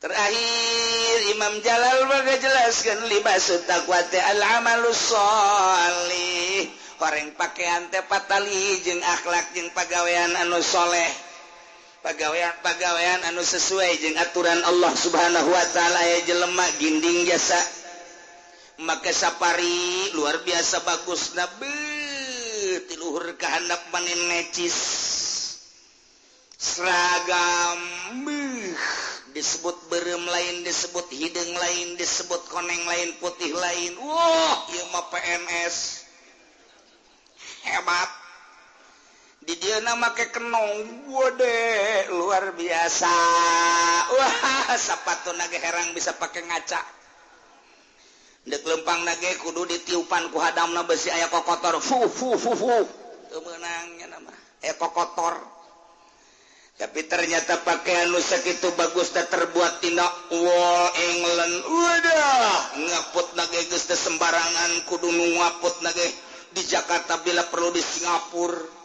Terakhir Imam Jalal jelaskan libasut taqwa teh al amalus sholih. Horeng pakaian teh patali jeung akhlak jeung pagawean anu soleh. Pagawean-pagawean anu sesuai jeung aturan Allah Subhanahu wa taala aya jelema ginding jasa. Make sapari luar biasa bagus nabi tiluhur ka handap manin necis. Seragam disebut berem lain, disebut hidung lain, disebut koneng lain, putih lain. Wah, ieu mah PNS. Hebat. Di dieu make kenong, wode luar biasa. Wah, sapatu nage herang bisa pakai ngaca. Dek lempang nage kudu ditiupan ku hadamna besi aya kokotor. Fu fu fu fu. Teu meunang nya mah. Aya kokotor. Tapi ternyata pakaian nu sakitu bagus teh terbuat tina wol England. Wadah, ngaput nage geus teh sembarangan kudu nu ngaput nage di Jakarta bila perlu di Singapura.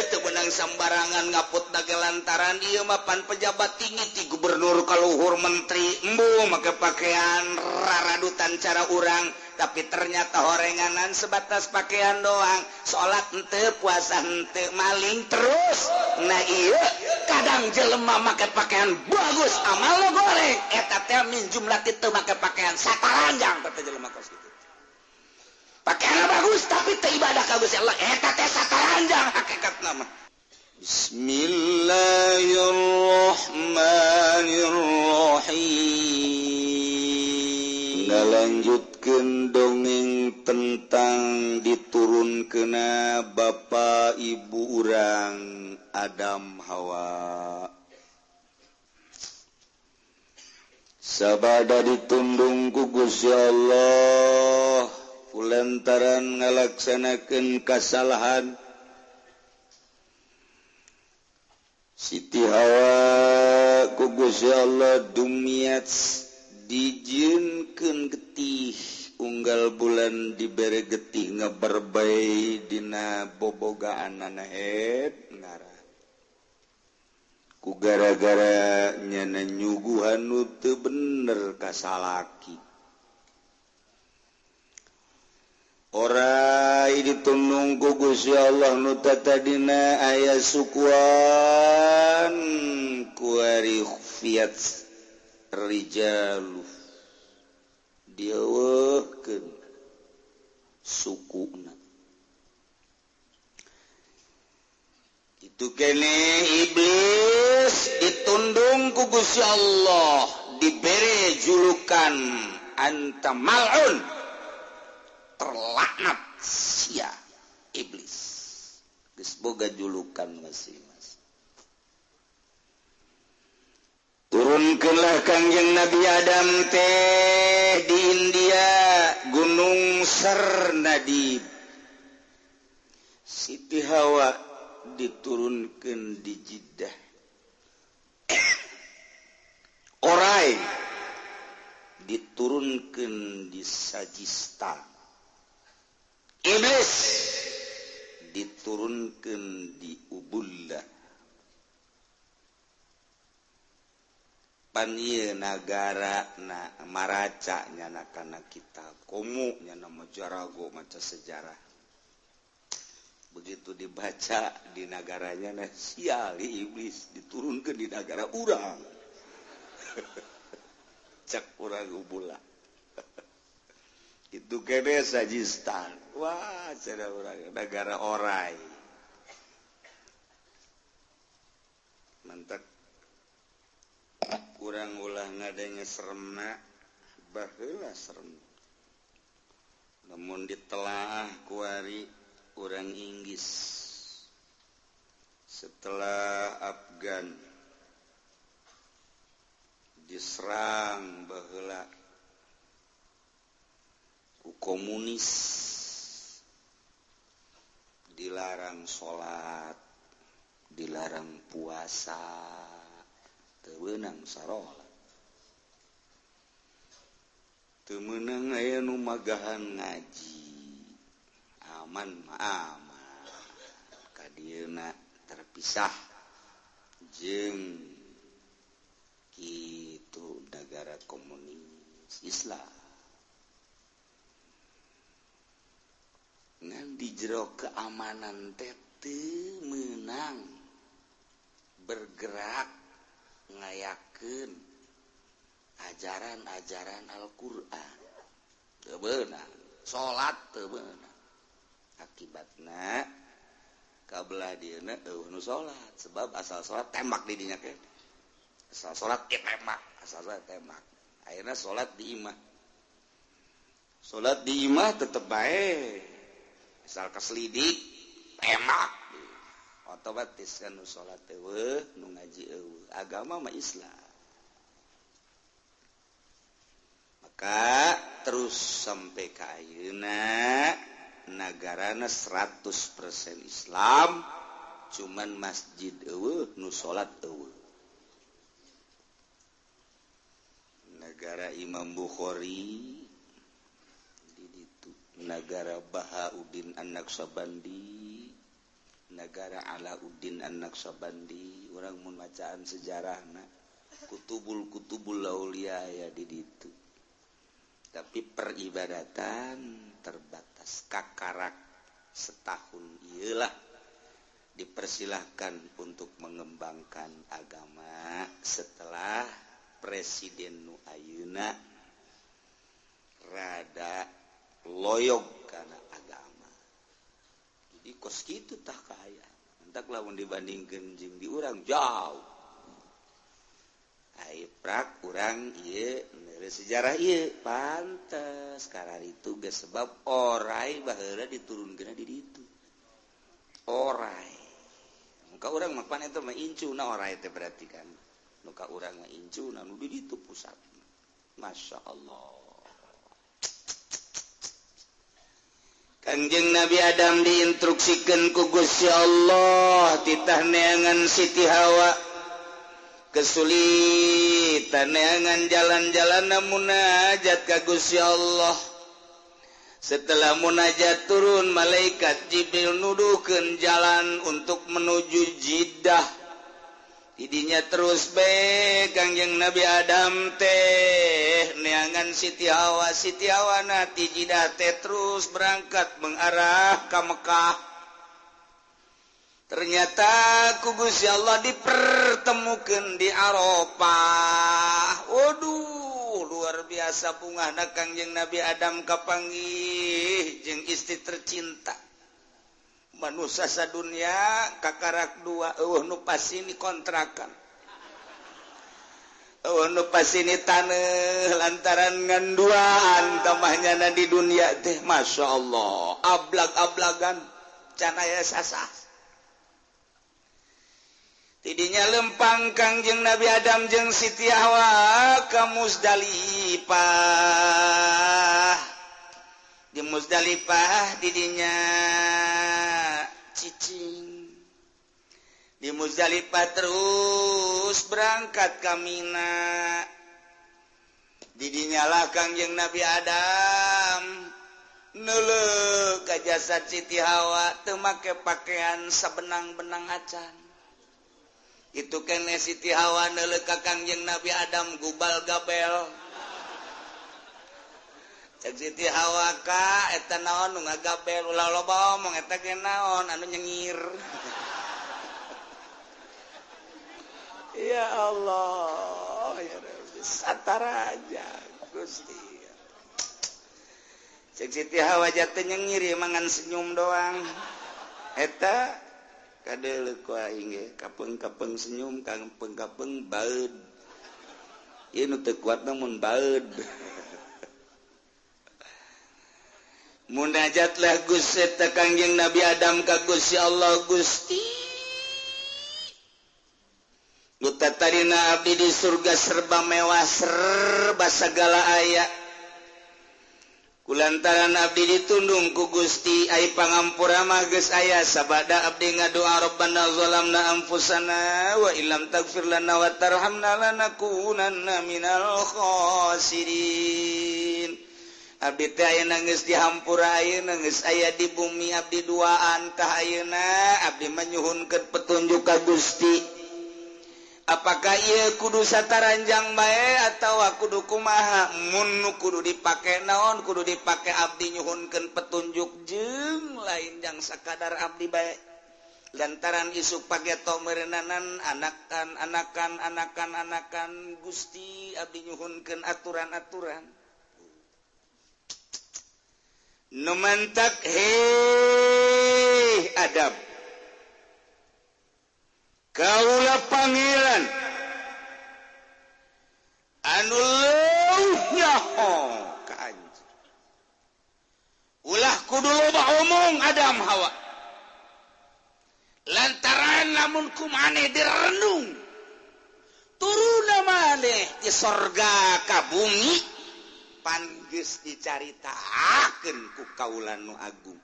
Teu meunang sembarangan ngaput nage lantaran ieu mah pan pejabat tinggi ti gubernur kaluhur menteri embu make pakaian raradutan cara urang. Tapi ternyata horenganan sebatas pakaian doang, salat henteu, puasa henteu, maling terus. Nah iya kadang jelema make pakaian bagus amal lo goreng eta teh min jumlah teu make pakaian sataranjang teh jelema kos kitu. Pakaian bagus tapi teu ibadah ka Gusti Allah eta teh sataranjang hakikatna mah. Bismillahirrahmanirrahim. Ngalanjutkeun dongeng tentang diturunkeuna bapa ibu urang Adam Hawa. Sabada ditundung ku Gusti Allah kulantaran ngalaksanakeun kasalahan Siti Hawa ku Gusti Allah dumiat dijieunkeun getih unggal bulan dibere getih ngeberbay dina bobogaanana het ngarah ku gara-gara nyana nyuguhan nu teu bener ka salaki. Orai ditundung ku Gusti Allah nu tatadina aya sukuan kuari fiat rijalu dieuweuhkeun sukuna. Itu kene iblis ditundung ku Gusti Allah dibere julukan anta mal'un, terlaknat sia iblis. Geus boga julukan masing-masing. Turunkeunlah Kangjeng Nabi Adam teh di India Gunung Sarnadib. Siti Hawa diturunkeun di Jeddah. Orai diturunkeun di Sajistan. Iblis diturunkeun di Ubullah. Pan ieu nagara na maraca nyana kana kitab komo nyana majarago maca sejarah. Begitu dibaca di nagaranya nah sial iblis diturunkeun di nagara urang. Cak urang Ubullah. Itu kene Sajistan. Wah, cara urang nagara orai. Mantap. Kurang ulah ngadenge seremna baheula serem. Namun ditelaah kuari urang Inggris setelah Afgan diserang baheula ku komunis, dilarang salat, dilarang puasa, teu meunang sarolat, teu meunang aya nu magahan ngaji. Aman mah aman, ka dieuna terpisah jeung Islam. Ngan di jero keamanan teh teu meunang bergerak ngayakeun ajaran-ajaran Al-Qur'an. Teu beunang, salat teu beunang. Akibatna kabelah dieuna eueuh nu salat, sebab asal salat tembak di dinya ke. Asal salat ge tembak, asal salat tembak. Akhirna salat di imah. Salat di imah tetep bae. Asal kaselidik tembak. Otomatis kan nu salat eueuh, nu ngaji eueuh. Agama mah Islam. Maka terus sampai ka ayeuna nagarana 100% Islam, cuman masjid eueuh nu salat eueuh. Negara Imam Bukhari di ditu, negara Bahauddin An-Naqsyabandi, negara Alauddin An-Naqsyabandi, urang mun macaan sejarahna kutubul-kutubul aulia aya di ditu. Tapi peribadatan terbatas, kakarak setahun iyalah dipersilahkan untuk mengembangkan agama setelah Presiden nu ayeuna rada loyog kana agama. Jadi kos kitu tah kaaya. Entak lamun dibandingkeun jeung di urang jauh. Ai prak urang ieu neure sejarah ieu pantes kararitu geus sebab orai baheula diturunkeun di ditu. Orai. Muka urang mah pan eta mah incuna orai teh berarti kan. Muka urang mah incuna nu di ditu pusat. Masya Allah. Kangjeng Nabi Adam diinstruksikeun ku Gusti Allah titah neangan Siti Hawa. Kesulitan neangan jalan-jalan munajat ka Gusti Allah. Setelah munajat turun malaikat Jibril nuduhkeun jalan untuk menuju Jeddah. Didinya terus be Kangjeng Nabi Adam teh neangan Siti Hawa, Siti Hawa na ti Jeddah teh terus berangkat mengarah ka Mekah. Ternyata ku Gusti Allah dipertemukan di Arafah. Waduh, luar biasa bungahna Kangjeng Nabi Adam kapanggih jeung istri tercinta. Manusia sadunia kakarak dua eueuh nu pasini kontrakan. Eueuh nu pasini taneuh lantaran ngan duaan tamahnyana di dunia teh Masya Allah. Ablag-ablagan can aya sasah. Tidinya lempang Kangjeng Nabi Adam jeung Siti Hawa ka Muzdalifah. Di Muzdalifah didinya cicing. Di Muzdalifah terus berangkat ka Mina. Didinya lah Kangjeng Nabi Adam neuleuh ka jasad Siti Hawa teu make pakaian sabenang-benang acan. Itu kene Siti Hawa neuleuh ka Kangjeng Nabi Adam gubal gabel. Cek Siti Hawa ka eta naon nu ngagabel ulah loba omong eta ge naon anu nyengir. Ya Allah, ya Rabbi, satara aja Gusti. Cek Siti Hawa jatuh nyengir ya mangan senyum doang. Eta kadeuleuh ku aing ge kapeng-kapeng senyum kapeng-kapeng baeud. Ieu nu teu kuat mun baeud. Munajatlah Gusti eta Kangjeng Nabi Adam ka Gusti Allah, Gusti nu tatarina abdi di surga serba mewah serba sagala aya. Kulantaran abdi ditundung ku Gusti ai pangampura mah geus aya sabada abdi ngadoa Rabbana zalamna anfusana wa illam taghfir lana wa tarhamna lanakunanna minal khasirin. Abdi teh ayeuna geus dihampura ayeuna geus aya di bumi abdi duaan tah ayeuna abdi mah nyuhunkeun petunjuk ka Gusti. Apakah ieu kudu sataranjang bae atawa kudu kumaha? Mun nu kudu dipake naon kudu dipake abdi nyuhunkeun petunjuk jeung lain jang sakadar abdi bae. Lantaran isuk pageto meureunnanan anakan anakan anakan anakan Gusti abdi nyuhunkeun aturan-aturan. Nu mantak heh adab kaula pangeran anu leuwih nyaho ka anjeun. Ulah kudu loba omong Adam Hawa. Lantaran lamun ku maneh direnung turuna maneh di sorga ka bumi pan geus dicaritakeun ku kaula nu agung.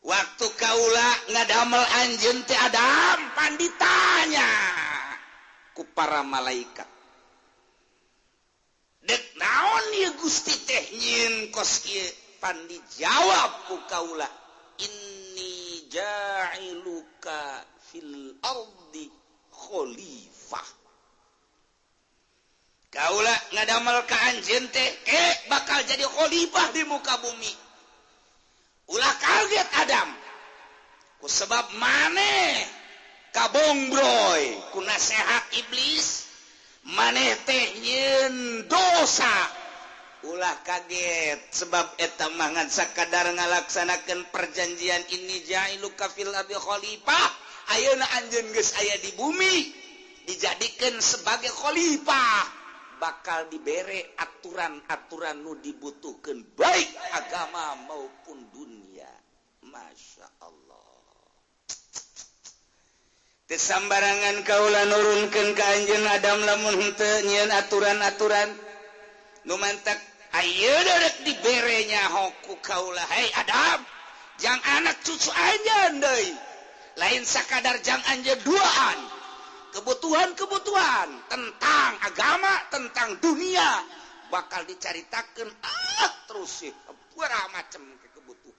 Waktu kaula ngadamel anjeun teh Adam pan ditanya ku para malaikat. Dek naon ieu Gusti teh nyieun kos ieu? Pan dijawab ku kaula, inni ja'iluka fil ardi khalifah. Kaula ngadamel ka anjeun teh bakal jadi khalifah di muka bumi. Ulah kaget Adam ku sebab maneh kabongbroy ku nasehat iblis maneh teh nyieun dosa. Ulah kaget sebab eta mah ngan sakadar ngalaksanakeun perjanjian inni ja'iluka fil ardi khalifah. Ayeuna anjeun geus aya di bumi dijadikeun sebagai khalifah, bakal dibere aturan-aturan nu dibutuhkeun baik agama maupun dunia. Masya Allah. Teu sambarangan kaula nurunkeun ka anjeun Adam lamun henteu nyieun aturan-aturan nu mantak ayeuna rek dibere nyaho ku kaula. Hei Adam, jang anak cucu anjeun deui, lain sakadar jang anjeun duaan. Kebutuhan-kebutuhan tentang agama, tentang dunia bakal dicaritakeun terus sih macam kebutuhan.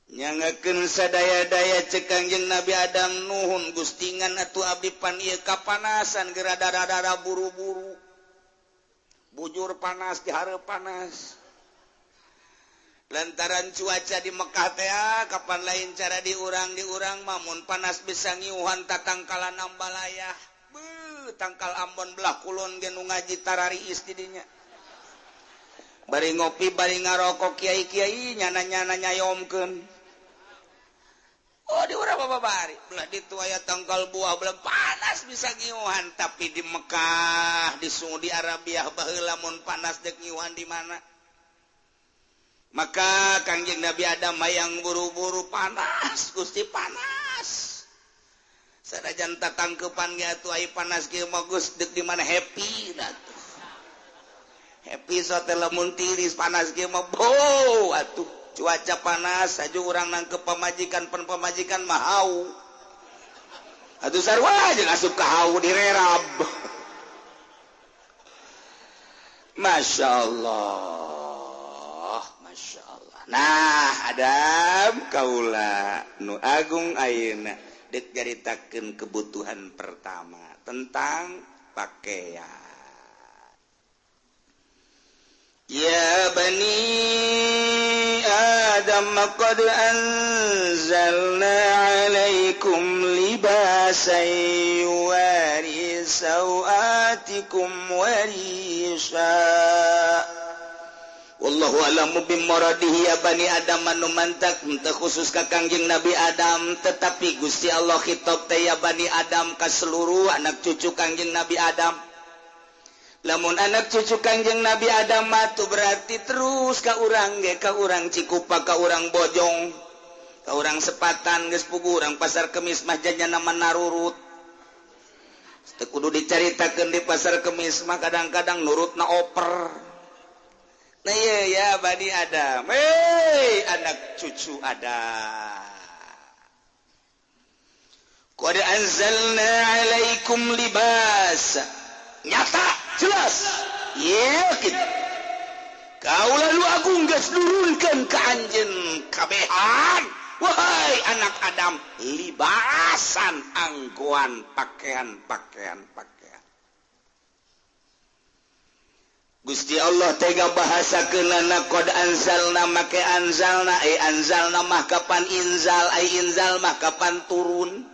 Nyangakeun sadaya-daya cek Kangjeng Nabi Adam, nuhun gustingan atuh abdi pan ieu kapanasan geura dada-dada buru-buru. Bujur panas dihareup panas. Lantaran cuaca di Mekah teh kapan lain cara diurang-diurang mamun panas bisa ngiuhan tatangkalan ambalayah. Beuh, tangkal Ambon belah kulon ge nu ngaji tarariis di dinya. Bari ngopi bari ngarokok kiai-kiai nyana-nyana nyayomkeun. Oh di urang babari belah ditu aya tangkal buah belah panas bisa ngiuhan, tapi di Mekah di Saudi Arabia baheula mun panas deuk ngiuhan di mana? Maka Kangjeng Nabi Adam hayang buru-buru panas, Gusti panas. Sanajan tatangkepan ge atuh ai panas kieu mah geus deuk di mana happy atuh. Happy sote lamun tiris panas kieu mah beuh atuh. Cuaca panas aju urang nangkep pamajikan pan pamajikan mah hau. Atuh sarua jeung asup ka hau direrab. Masya Allah. Masya Allah. Nah, Adam kaula nu agung ayeuna deuk nyaritakeun kebutuhan pertama tentang pakaian. Ya bani Adam qad anzalna alaikum libasan yuwari sawatikum warisha. Wallahu a'lamu bimuradihi. Ya bani Adam anu mantak henteu khusus ka Kangjeng Nabi Adam, tetapi Gusti Allah khitab teh ya bani Adam ka seluruh anak cucu Kangjeng Nabi Adam. Lamun anak cucu Kangjeng Nabi Adam mah tuh berarti terus ka urang ge, ka urang Cikupa, ka urang Bojong, ka urang Sepatan geus puguh urang Pasar Kemis mah janyana narurut. Teu kudu dicaritakeun di Pasar Kemis mah kadang-kadang nurutna oper. Nah iya ya Bani Adam, hei anak cucu Adam. Qad anzalna alaikum libas. Nyata jelas. Yakin. Kaula lu agung geus nurunkeun ka anjeun kabehan Wahai anak Adam, libasan anggoan pakaian-pakaian pakaian. Gusti Allah tega bahasa kenana qad anzalna make anzalna ai anzalna mah kapan inzal ai inzal mah kapan turun.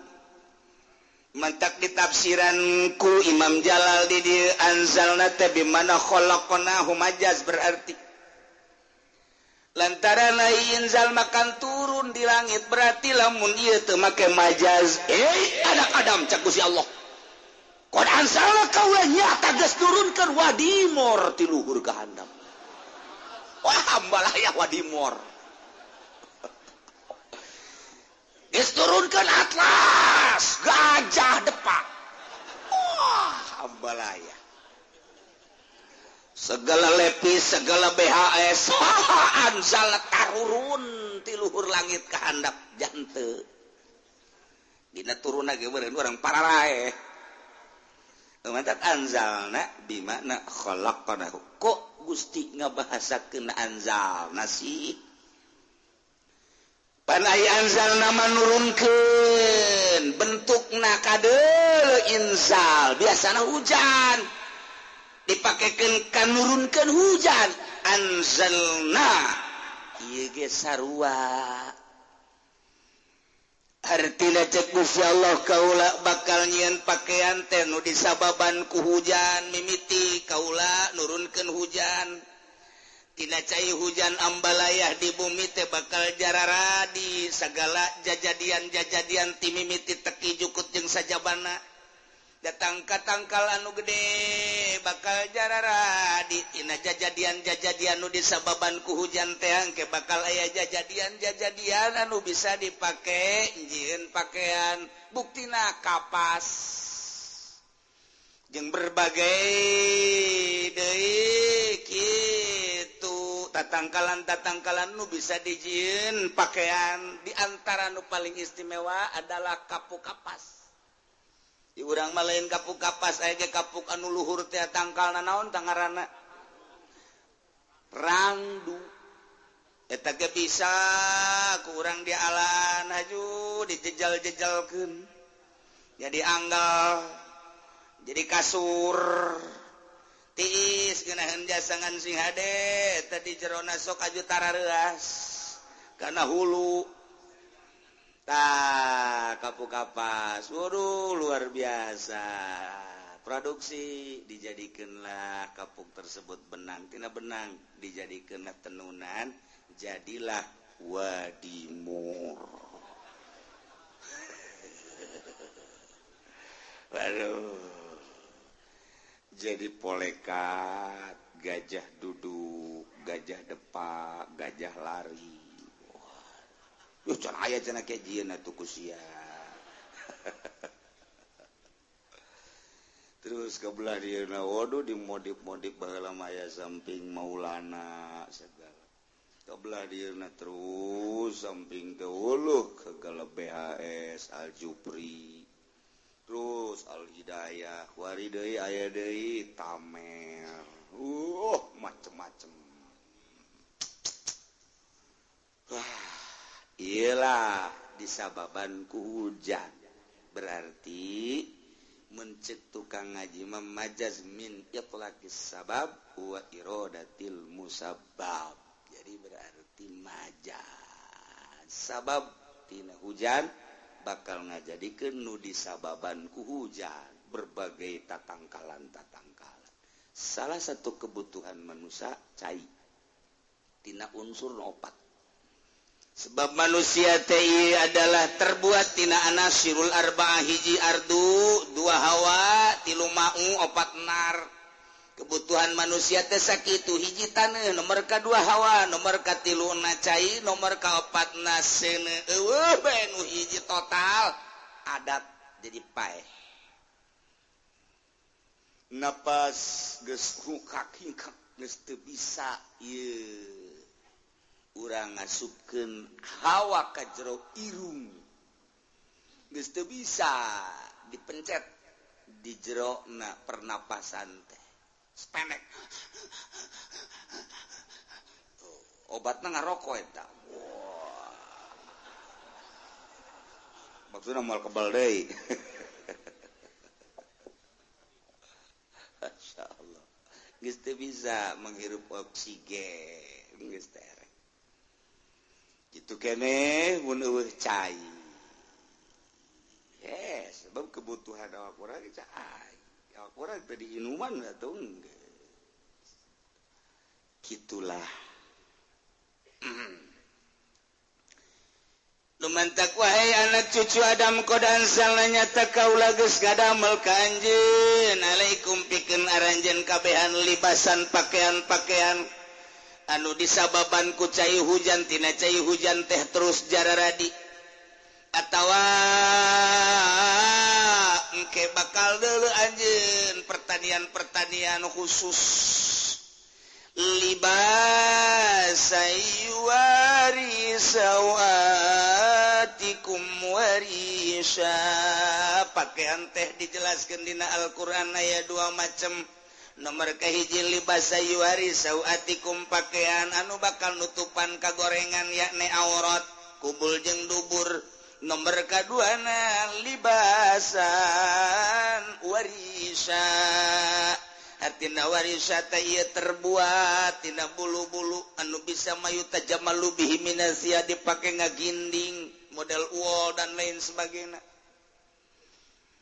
Mantak ditafsiran ku Imam Jalal di dieu anzalna teh bimana khalaqnahu majaz berarti lantaran inzal makan turun di langit berarti lamun ieu teu make majaz anak Adam cak Gusti Allah qad anzalna kaula nyata geus nurunkeun wadimor ti luhur ka handap. Wah hambalaya wadimor geus turunkeun atlas gajah depak. Wah hambalaya segala lepis segala BHS anzal tarurun ti luhur langit ka handap jante dina turunna ge beureun urang pararaeh. Mantak anzalna bimakna khalaqnahu. Kok Gusti ngabahasakeun anzalna sih? Pan aya anzalna manurunkeun bentukna kadeuleu inzal biasana hujan dipakekeun ka nurunkeun hujan anzalna ieu ge sarua. Artina cek Gusti Allah kaula bakal nyieun pakaian teh nu disababan ku hujan mimiti kaula nurunkeun hujan tina cai hujan ambalayah di bumi teh bakal jararadi sagala jajadian-jajadian ti mimiti teki jukut jeung sajabana datang ka tangkal anu gede bakal jararadi tina jajadian-jajadian nu disababan ku hujan teh angke bakal aya jajadian-jajadian anu bisa dipake jieun pakaian buktina kapas jeung berbagai deui kitu tatangkalan-tatangkalan nu bisa dijieun pakaian di antara nu paling istimewa adalah kapuk kapas. Di urang mah lain kapuk kapas aya ge kapuk anu luhur teh tangkalna naon tangarana rangdu eta ge bisa ku urang dialan haju dijejal-jejalkeun jadi anggal jadi kasur tiis geunaheun jasangan sing hade eta di jerona sok aju tarareuas kana hulu. Tah kapuk kapas waduh luar biasa produksi dijadikanlah kapuk tersebut benang tina benang dijadikanlah tenunan jadilah wadimur. Waduh jadi polekat gajah duduk gajah depak gajah lari. Yuh can aya cenah ke jieun atuh ku sia. Terus ke belah dieuna waduh dimodif-modif baheula mah aya samping Maulana segala. Ke belah dieuna terus samping teh uluh segala BHS Al Jupri. Terus Al Hidayah, wari deui aya deui Tamer. Macem-macem. Wah. Iyalah disababan ku hujan berarti mencek tukang ngaji memajaz min itlaqis sabab wa iradatil musabbab. Jadi berarti majaz sabab tina hujan bakal ngajadikeun nu disababan ku hujan berbagai tatangkalan-tatangkalan. Salah satu kebutuhan manusia cai tina unsur opat. Sebab manusia teh adalah terbuat tina anasirul arba'ah hiji ardu, dua hawa, tilu ma'u, opat nar. Kebutuhan manusia teh sakitu hiji taneuh, nomor kadua hawa, nomor katilu na cai, nomor kaopat na seuneu. Eueuh bae nu hiji total adat jadi paeh. Napas geus hukak-hingkak geus teu bisa ieu. Urang ngasupkeun hawa ka jero irung geus teu bisa dipencet di jero na pernapasan teh sepenek obatna ngarokok eta. Maksudna moal kebal deui. Masya Allah. Geus teu bisa menghirup oksigen geus teh. Kitu keneh mun eueuh cai. Yes, sebab kebutuhan awak urang cai. Awak urang teh diinuman atuh geus. Kitulah. Lumantak wahai anak cucu Adam kodan salahnya nyata kaula geus ngadamel ka anjeun alaikum pikeun aranjeun kabehan libasan pakaian-pakaian anu disababan ku cai hujan tina cai hujan teh terus jararadi atawa engke bakal deuleu anjeun pertanian-pertanian khusus libasa yuwari sawatikum warisha. Pakaian teh dijelaskan dina Al-Qur'an aya dua macam. Nomor kahiji libasa yuwari sawatikum pakaian anu bakal nutupan kagorengan yakni aurat kubul jeung dubur. Nomor kaduana libasan warisha. Artina warisata ieu terbuat tina bulu-bulu anu bisa mayu tajamalu bihi minasia dipake ngaginding model wol dan lain sebagainya.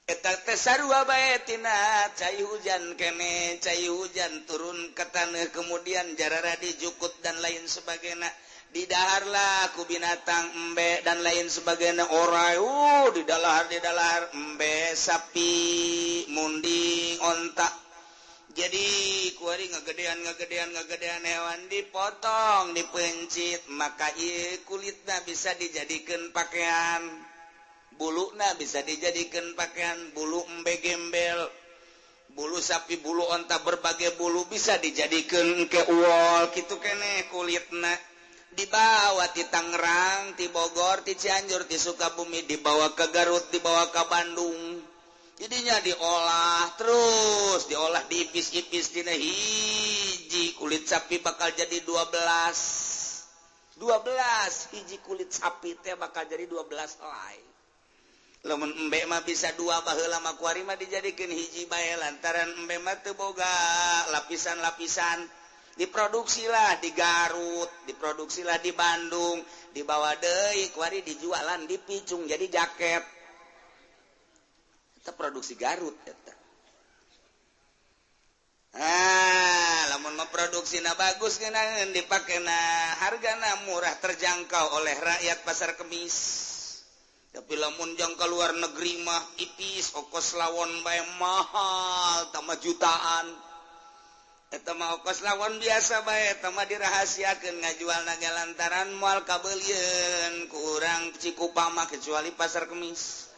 Eta teh sarua bae tina cai hujan kene, cai hujan turun ke taneuh kemudian jarara dijukut dan lain sebagainya. Didaharlah ku binatang embe dan lain sebagainya orai didalahar embe sapi munding onta. Jadi kuari ngagedean hewan dipotong dipencit maka ieu kulitna bisa dijadikan pakaian, buluna bisa dijadikan pakaian, bulu embe gembel, bulu sapi, bulu onta, berbagai bulu bisa dijadikan ke wol kitu keneh kulitna. Dibawa ti Tangerang, ti Bogor, ti Cianjur, ti Sukabumi, dibawa ke Garut, dibawa ke Bandung. Jadinya diolah terus, diolah diipis-ipis dina hiji kulit sapi bakal jadi 12. 12 hiji kulit sapi teh bakal jadi 12 helai. Lamun embe mah bisa dua baheula mah kuari mah dijadikeun hiji bae lantaran embe mah teu boga lapisan-lapisan. Diproduksilah di Garut, diproduksilah di Bandung, dibawa deui kuari dijualan dipicung jadi jaket. Eta produksi Garut eta. Ah, lamun mah produksina bagus ngeunaheun dipakena hargana murah terjangkau oleh rakyat pasar kemis. Tapi lamun jang ka luar negeri mah ipis ongkos lawon bae mahal tambah jutaan. Eta mah ongkos lawon biasa bae eta mah dirahasiakeun ngajualna ge lantaran moal kabeulieun ku urang Cikupa mah kecuali pasar kemis.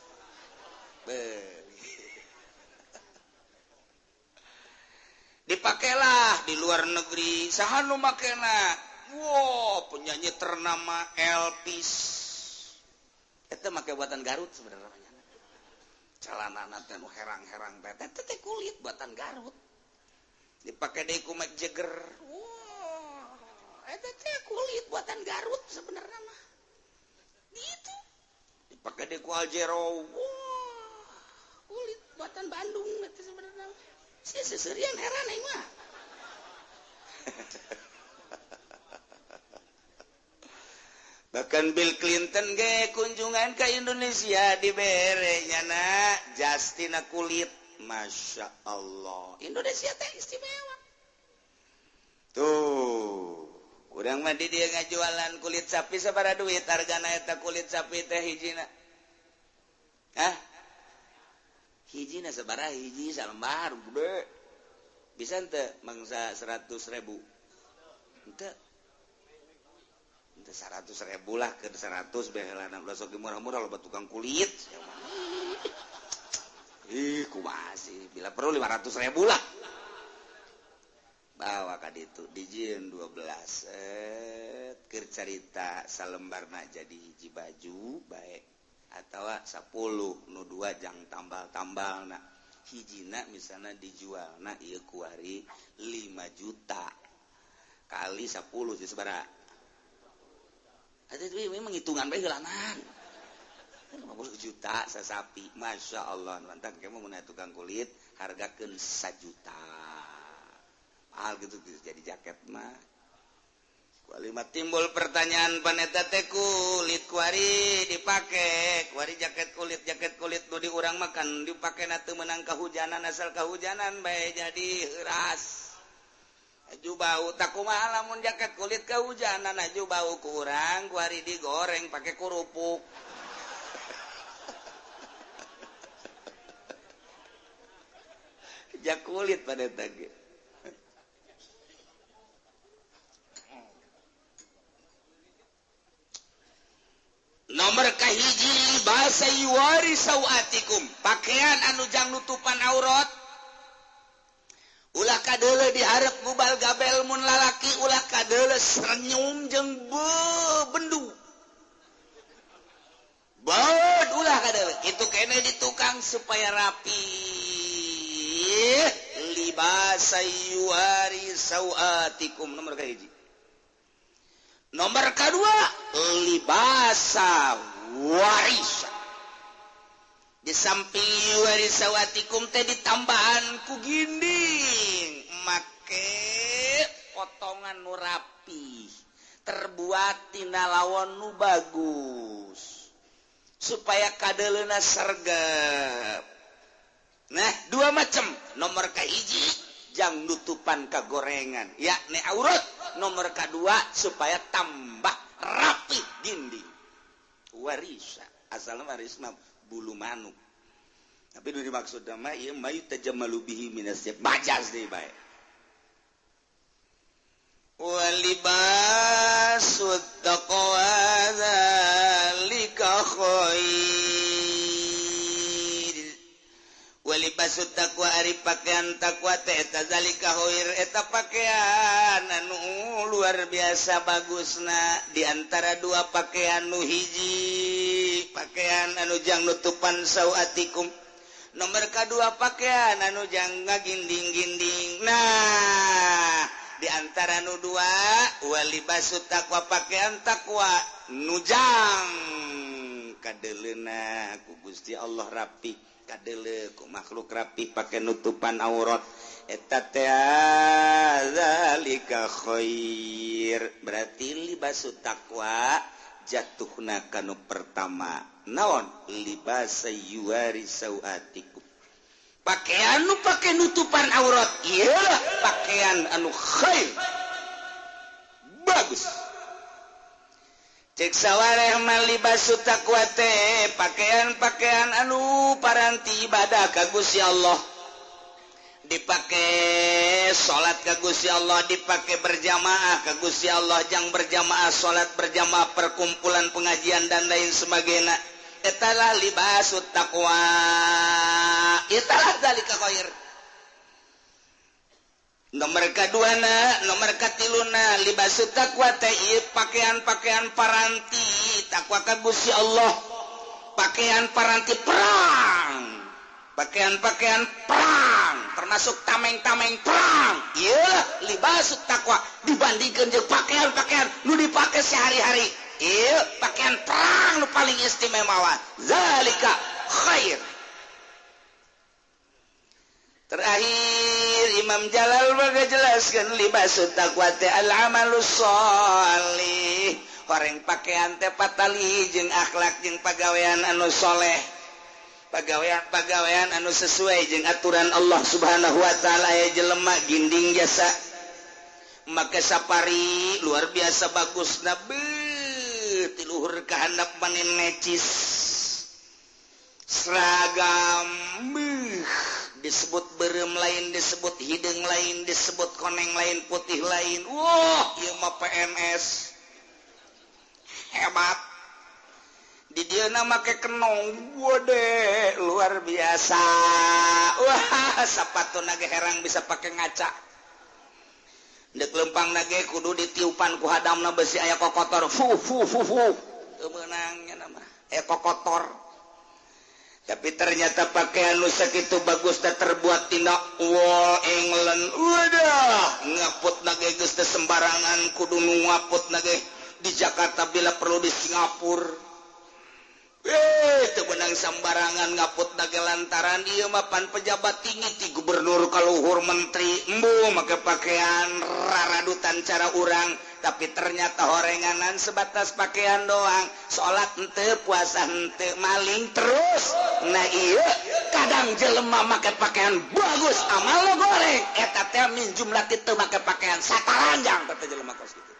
Dipakailah di luar negeri saha nu makena. Wow, penyanyi ternama Elvis eta make buatan Garut sebenarnya. Calanana teh nu herang-herang teh eta teh kulit buatan Garut. Dipake deui ku Mick Jagger. Wow, eta teh kulit buatan Garut sebenarnya mah. Gitu. Dipake deui ku Aljero. Wow, kulit buatan Bandung eta sebenarnya. Sia seserian heran aing mah. Bahkan Bill Clinton ge kunjungan ke Indonesia dibere nyana jastina kulit. Masya Allah, Indonesia teh istimewa. Tuh, urang mah di dieu ngajualan kulit sapi sabaraha duit hargana eta kulit sapi teh hijina? Hah? Hijina sabaraha hiji salembar gede. Bisa henteu mangsa 100.000? Henteu. Henteu 100.000 lah ke 100 bae heulana ulah sok murah-murah loba tukang kulit. Ih, kumaha sih? Bila perlu 500.000 lah. Bawa ka ditu dijieun 12 keur carita salembarna jadi hiji baju bae atawa 10 nu 2 jang tambal-tambalna. Hijina misalna dijualna ieu kuari 5 juta kali 10 sih sabaraha? Atuh memang hitungan bae heulanan. 50 juta sasapi. Masya Allah, mantap kamu mun tukang kulit hargakeun 1 juta. Mahal gitu jadi jaket mah. Kualima timbul pertanyaan paneta teh kulit kuari dipake, kuari jaket kulit nu di urang makan dipake na teu meunang kahujanan asal kahujanan bae jadi heuras. Aju bau tak kumaha lamun jaket kulit kahujanan aju bau kurang kuari digoreng pake kerupuk. Jak kulit pada tadi. Nomor kahiji bahasa yuwari sawatikum, pakaian anu jang nutupan aurat. Ulah kadeuleu dihareup gubal gabel mun lalaki, ulah kadeuleu senyum jeung bendu. Baud ulah kadeuleu, kitu kene di tukang supaya rapi. Libasa yuwari sawatikum nomor kahiji. Nomor kedua libasa warisa. Di samping warisawatikum teh ditambahan ku ginding make potongan nu rapi terbuat tina lawon nu bagus supaya kadeleuna sergep. Nah, dua macam. Nomor kahiji jang nutupan kagorengan yakni aurat. Nomor kedua supaya tambah rapi dinding. Warisa asalna waris mah bulu manuk. Tapi nu dimaksud mah ieu mayu tajammalu bihi minas majas deui bae. Walibasut taqwa zalika khair. Walibasut taqwa ari pakaian takwa teh eta zalika khair eta pakaian anu luar biasa bagusna di antara dua pakaian nu hiji pakaian anu jang nutupan sawatikum, nomor kadua pakaian anu jang ngaginding-ginding. Nah, di antara nu dua walibasut taqwa pakaian takwa nu jang kadeleuna ku Gusti Allah rapi, kadele ku makhluk rapi pakai nutupan aurat eta teh zalika khair. Berarti libasu taqwa jatuhna kanu pertama naon libasa yuwari sawatikum, pakaian nu pake nutupan aurat ieu pakaian anu khair bagus. Cek sawareh mah libasu taqwa teh pakaian-pakaian anu paranti ibadah ka Gusti Allah, dipake salat ka Gusti Allah, dipake berjamaah ka Gusti Allah, jang berjamaah salat berjamaah perkumpulan pengajian dan lain sebagainya. Etalah libasu taqwa, etalah zalika khair. Nomor kaduana, nomor katiluna libasu taqwa teh ieu pakaian-pakaian paranti takwa ka Gusti Allah, pakaian paranti perang, pakaian-pakaian perang termasuk tameng-tameng perang. Ieu libasu taqwa dibandingkeun jeung pakaian-pakaian nu dipake sehari-hari. Ieu pakaian perang nu paling istimewa. Zalika khair. Terakhir Imam Jalal jelaskan libasu taqwa teh al amalus sholih, horeng pakaian teh patali jeung akhlak jeung pagawean anu soleh, pagawean-pagawean anu sesuai jeung aturan Allah Subhanahu wa taala. Aya jelema ginding jasa make sapari luar biasa bagusna beuh ti luhur ka handap maneh necis seragam beuh disebut berem lain, disebut hidung lain, disebut koneng lain, putih lain. Wah, ieu mah PNS hebat. Di dieu make kenong, wode luar biasa. Wah, sapatu nage herang bisa pake ngaca. Dek lempang nage kudu ditiupan ku hadamna besi aya kokotor. Fu fu fu fu. Teu meunang nya mah. Aya kokotor. Tapi ternyata pakaian nu sakitu bagus teh terbuat tina wol England. Wadah, ngaput nage geus teh sembarangan kudu nu ngaput nage di Jakarta bila perlu di Singapura. Teu meunang sambarangan ngaput dage lantaran ieu mah pan pejabat tinggi ti gubernur kaluhur menteri embung make pakaian raradutan cara urang tapi ternyata horenganan sebatas pakaian doang salat henteu puasa henteu maling terus. Nah ieu kadang jelema make pakaian bagus amal goreng eta teh min jumlah teu make pakaian sataranjang teh jelema kos kitu.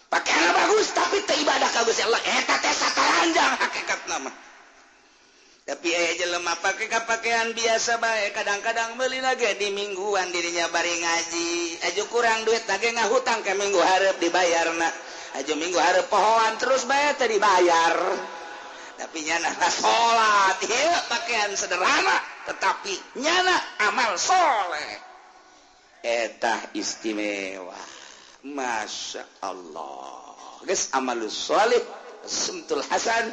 Pakaian bagus tapi teu ibadah ka Gusti Allah eta teh sataranjang hakikatna mah. Tapi aya jelema pake ka pakaian biasa bae kadang-kadang meuli lagi di mingguan dirinya bari ngaji aju kurang duit lagi ngahutang ke minggu hareup dibayarna aju minggu hareup pohoan terus bae teh dibayar. Tapi nyana salat ieu pakaian sederhana tetapi nyana amal soleh eta istimewa. Masya Allah geus amalus sholih sumtul hasan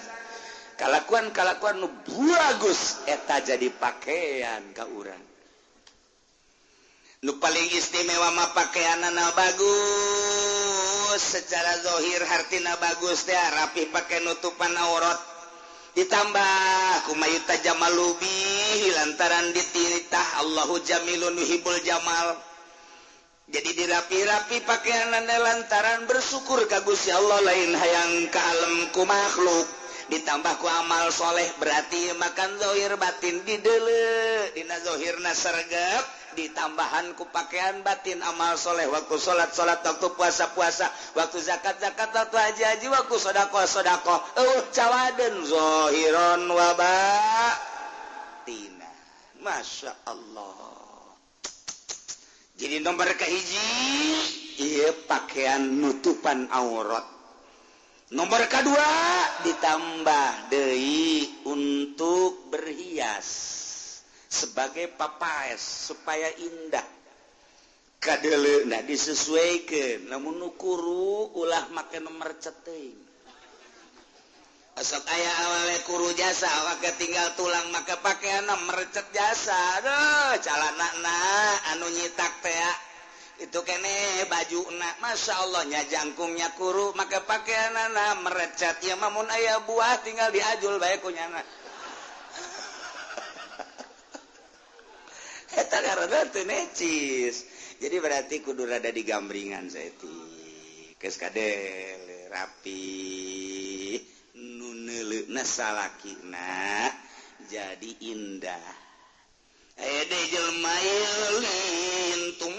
kalakuan-kalakuan nu bagus eta jadi pakaian ka urang. Nu paling istimewa mah pakaianana bagus secara zahir hartina bagus teh rapi pake nutupan aurat ditambah kumayuta jamalubi lantaran dititah Allahu jamilun yuhibbul jamal. Jadi dirapi-rapi pakaian lantaran bersyukur ka Gusti Allah lain hayang ka alam ku makhluk ditambah ku amal soleh berarti makan zahir batin dideuleu dina zahirna sergap ditambahan ku pakaian batin amal soleh waktu salat salat waktu puasa puasa waktu zakat zakat waktu haji haji waktu sedekah sedekah eueuh cawadeun zahiron wa batina. Masya Allah. Jadi nomor kahiji ieu pakaian nutupan aurat. Nomor kedua ditambah deui untuk berhias sebagai papaes supaya indah. Kadeleuna disesuaikeun lamun nu kuru ulah make nomor ceteuing. Sok aya awale kuru jasa awake tinggal tulang make pakaianna merecet jasa. Aduh calanana anu nyitak teh itu kene bajuna Masya Allah nya jangkungnya kuru make pakaianana merecet ya mah mun aya buah tinggal diajul bae ku nyana. Eta karena teu necis. Jadi berarti kudu rada digambringan saeutik. Geus kadel rapi nuneleuna salakina jadi indah. Aya deui jelema ieu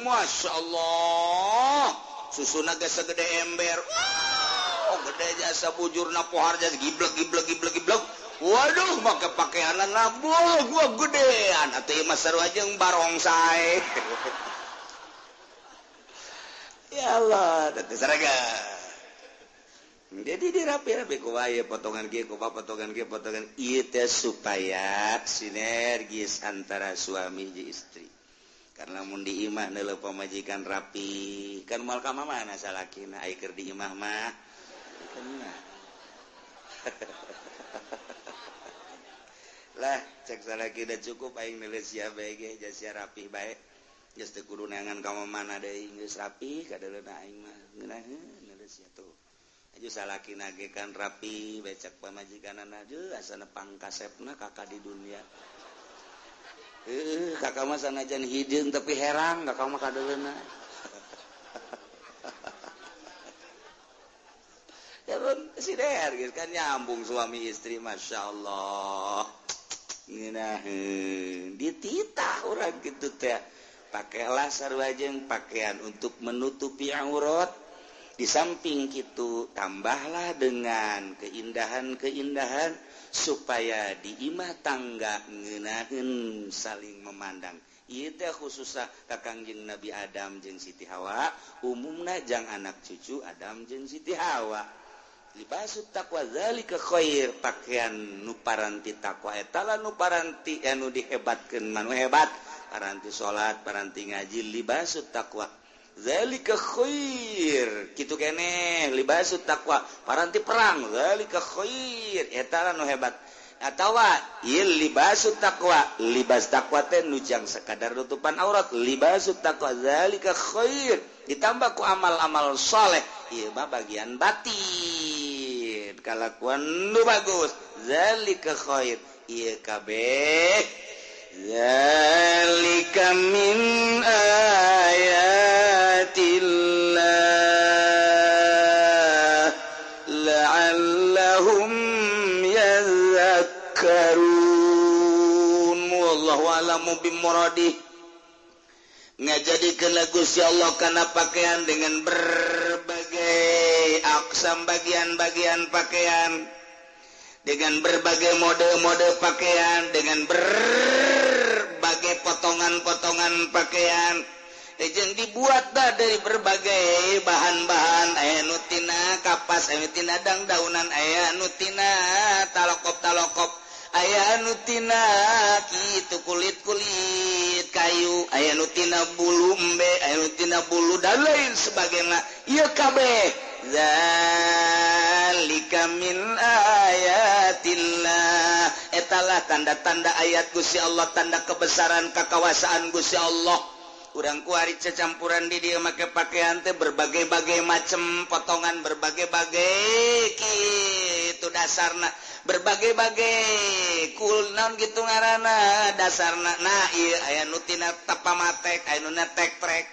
Masya Allah susuna geus sagede ember. Wow, gede jasa bujurna pohar jasa giblek giblek giblek giblek. Waduh make pakaianan labuh gua gedean atuh ieu mah sarua jeung barongsai. Ya Allah, teh saraga. Jadi dirapi-rapi ku wae potongan kieu ku potongan kieu potongan ieu teh supaya sinergis antara suami jeung istri. Karena mun di imah neuleuh pamajikan rapi, kan moal ka mamana salakina ai keur di imah mah. Lah cek salaki da cukup aing neuleuh sia bae ge sia rapi bae. Geus teu kudu neangan ka mamana deui geus rapi kadeuleuna aing mah ngeunaheun neuleuh sia tuh. Aju salaki nage kan rapi becek pamajikanana aja asana pangkasepna kakak di dunia. Kakak mah sanajan hideung tapi herang kakak mah kadeuleuna. Ya sider geus kan nyambung suami istri Masya Allah. Ngeunaheun dititah urang kitu teh. Pakailah sarua jeung pakaian untuk menutupi aurat. Di samping itu tambahlah dengan keindahan-keindahan supaya di imah tangga ngeunaheun saling memandang. Ieu teh khususna ka Kangjeng Nabi Adam jeung Siti Hawa, umumna jang anak cucu Adam jeung Siti Hawa. Libasut taqwa zalika khair, pakaian nu paranti takwa eta lah nu paranti anu dihebatkeun manu hebat, paranti salat, paranti ngaji libasut taqwa. Zalika khair kitu keneh libasut taqwa paranti perang zalika khair eta nu hebat atawa ieu libasut taqwa libas taqwa teh nu jang sakadar nutupan aurat libasut taqwa zalika khair ditambah ku amal-amal saleh ieu mah bagian batin. Kalakuan nu bagus zalika khair. Ieu kabeh zalika min ayatillah la'allahum yadhakkarun. Wallahu a'lamu bimuradih. Ngajadikeun Gusti Allah kana pakaian dengan berbagai aksam bagian-bagian pakaian, dengan berbagai mode-mode pakaian, dengan berbagai potongan-potongan pakaian jeung dibuat dah dari berbagai bahan-bahan. Aya nu tina kapas, aya nu tina dangdaunan, aya nu tina talokop-talokop, aya nu tina kitu kulit-kulit kayu, aya nu tina bulu embe, aya nu tina bulu dan lain sebagainya. Ieu kabeh zalika min ayatillah, etalah tanda-tanda ayat Gusti Allah, tanda kebesaran kakawasaan Gusti Allah. Urang kuari cecampuran di dieu make pakaian teh berbagai-bagai macam potongan, berbagai-bagai kitu dasarna, berbagai-bagai kul naon gitu ngaranna dasarna. Nah ieu aya nu tina tapamatek, aya nu tek-trek,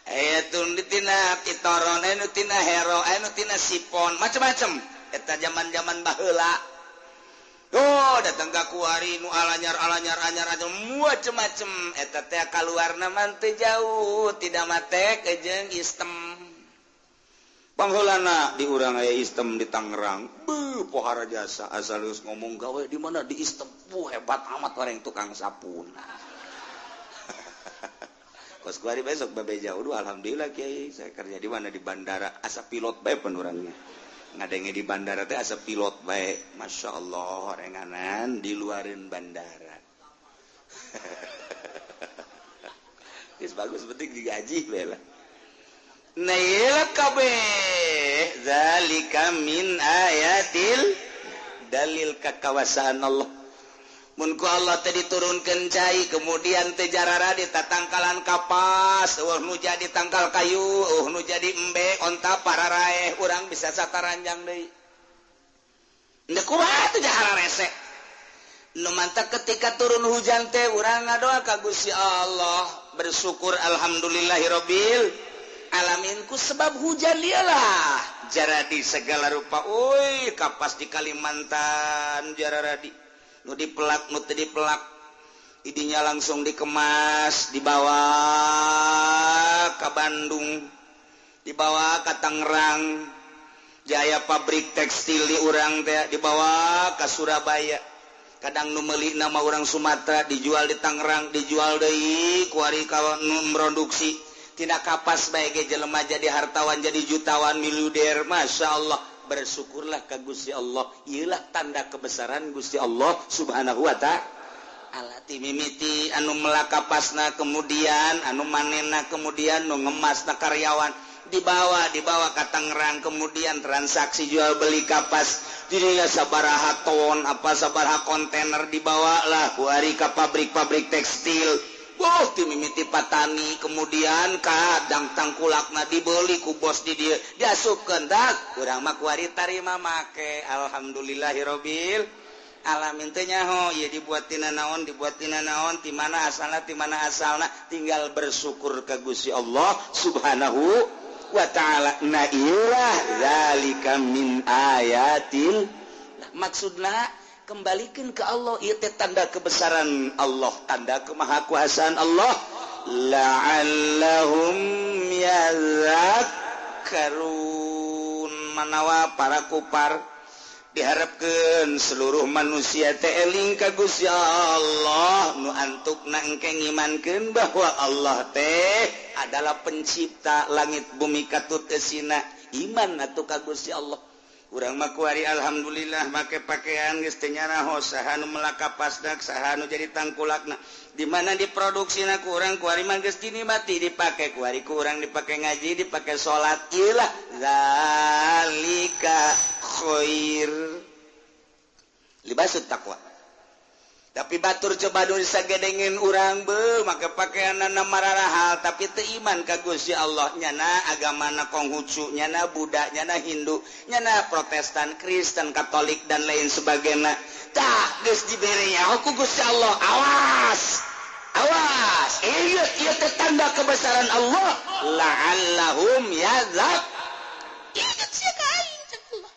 aya nu tina titoron, aya nu tina hero, aya nu tina sipon, macam-macam. Eta zaman-zaman baheula. Oh, datang ka kuari nu alanyar-alanyar anyar macem-macem. Eta teh kaluarna mah teu jauh tidak matek jeung istem. Pangheulana di urang aya istem di Tangerang. Beuh, pohara jasa asal geus ngomong gawe di mana di istem. Buh, hebat amat orang tukang sapuna. Kos kuari besok babe jauh. Duh, alhamdulillah kiai, saya kerja di mana di bandara, asa pilot bae penurangnya. Ngadenge di bandara teh asa pilot bae. Masya Allah, renganan di luarin bandara. Geus bagus penting digaji bae lah. Nah ieu kabeh zalika min ayatil, dalil kakawasaan Allah. Mun ku Allah teh diturunkeun cai, kemudian teh jarara di tatangkalan kapas, eueuh nu jadi tangkal kayu, eueuh nu jadi embe, onta pararaeh, urang bisa sataranjang deui. Ndek kumaha teh jahara rese. Nu mantak ketika turun hujan teh urang ngadoa ka Gusti Allah, bersyukur alhamdulillahirabbil alamin ku sebab hujan dialah jaradi segala rupa. Euy, kapas di Kalimantan jararadi. Nu dipelak, nu teu dipelak, idinya langsung dikemas, dibawa ke Bandung, dibawa ke Tangerang, jaya pabrik tekstil di urang teh dibawa ke Surabaya. Kadang nu meuli nama urang Sumatera dijual di Tangerang, dijual deui kuari ka nu produksi. Tina kapas bae ge jelema jadi hartawan, jadi jutawan, miliuder, Masya Allah. Bersyukurlah ka Gusti Allah. Ieulah tanda kebesaran Gusti Allah Subhanahu wa ta'ala. Ti mimiti anu melak kapasna, kemudian anu manena, kemudian nu ngemasna karyawan, dibawa ka Tangerang, kemudian transaksi jual beli kapas dirinya sabaraha ton apa sabaraha kontainer dibawa lah kuari ka pabrik-pabrik tekstil. Boh, ti mimiti patani, kemudian kadang tangkulakna dibeli ku bos di dieu, diasupkeun dak urang mah kuari tarima make. Alhamdulillahirabbil alamin. Teh nyaho ieu dibuat tina naon, dibuat tina naon, ti mana asalna, ti mana asalna, tinggal bersyukur ka Gusti Allah Subhanahu wa ta'ala. Nah ieulah zalika min ayatil. Maksudna kembalikan ke Allah, ieu teh tanda kebesaran Allah, tanda kemahakuasaan Allah. La'allahum yadhakkarun. Manawa para kupar diharapkeun seluruh manusia teh eling ka Gusti Allah, nu antukna engke ngimankeun bahwa Allah teh adalah pencipta langit bumi katut eusina. Iman atuh ka Gusti Allah. Urang mah kuari alhamdulillah make pakaian geus teu nyaraho saha nu melak kapasna, saha nu jadi tangkulakna, di mana diproduksina ku urang kuari mah geus dinikmati dipake kuari ku urang dipake ngaji, dipake salat. Ieulah zalika khair libasut taqwa. Tapi batur coba dulu sagedengin urang be maka pakaianana mararahal tapi teu iman ka Gusti Allah, nyana agamana Konghucu, nyana Buddha, nyana Hindu, nyana Protestan, Kristen, Katolik dan lain sebagainya. Tah geus dibere nyaho ku Gusti Allah, awas awas, ieu ieu teh tanda kebesaran Allah, la'allahum yadzak. Ingat sia ka aing cek Allah.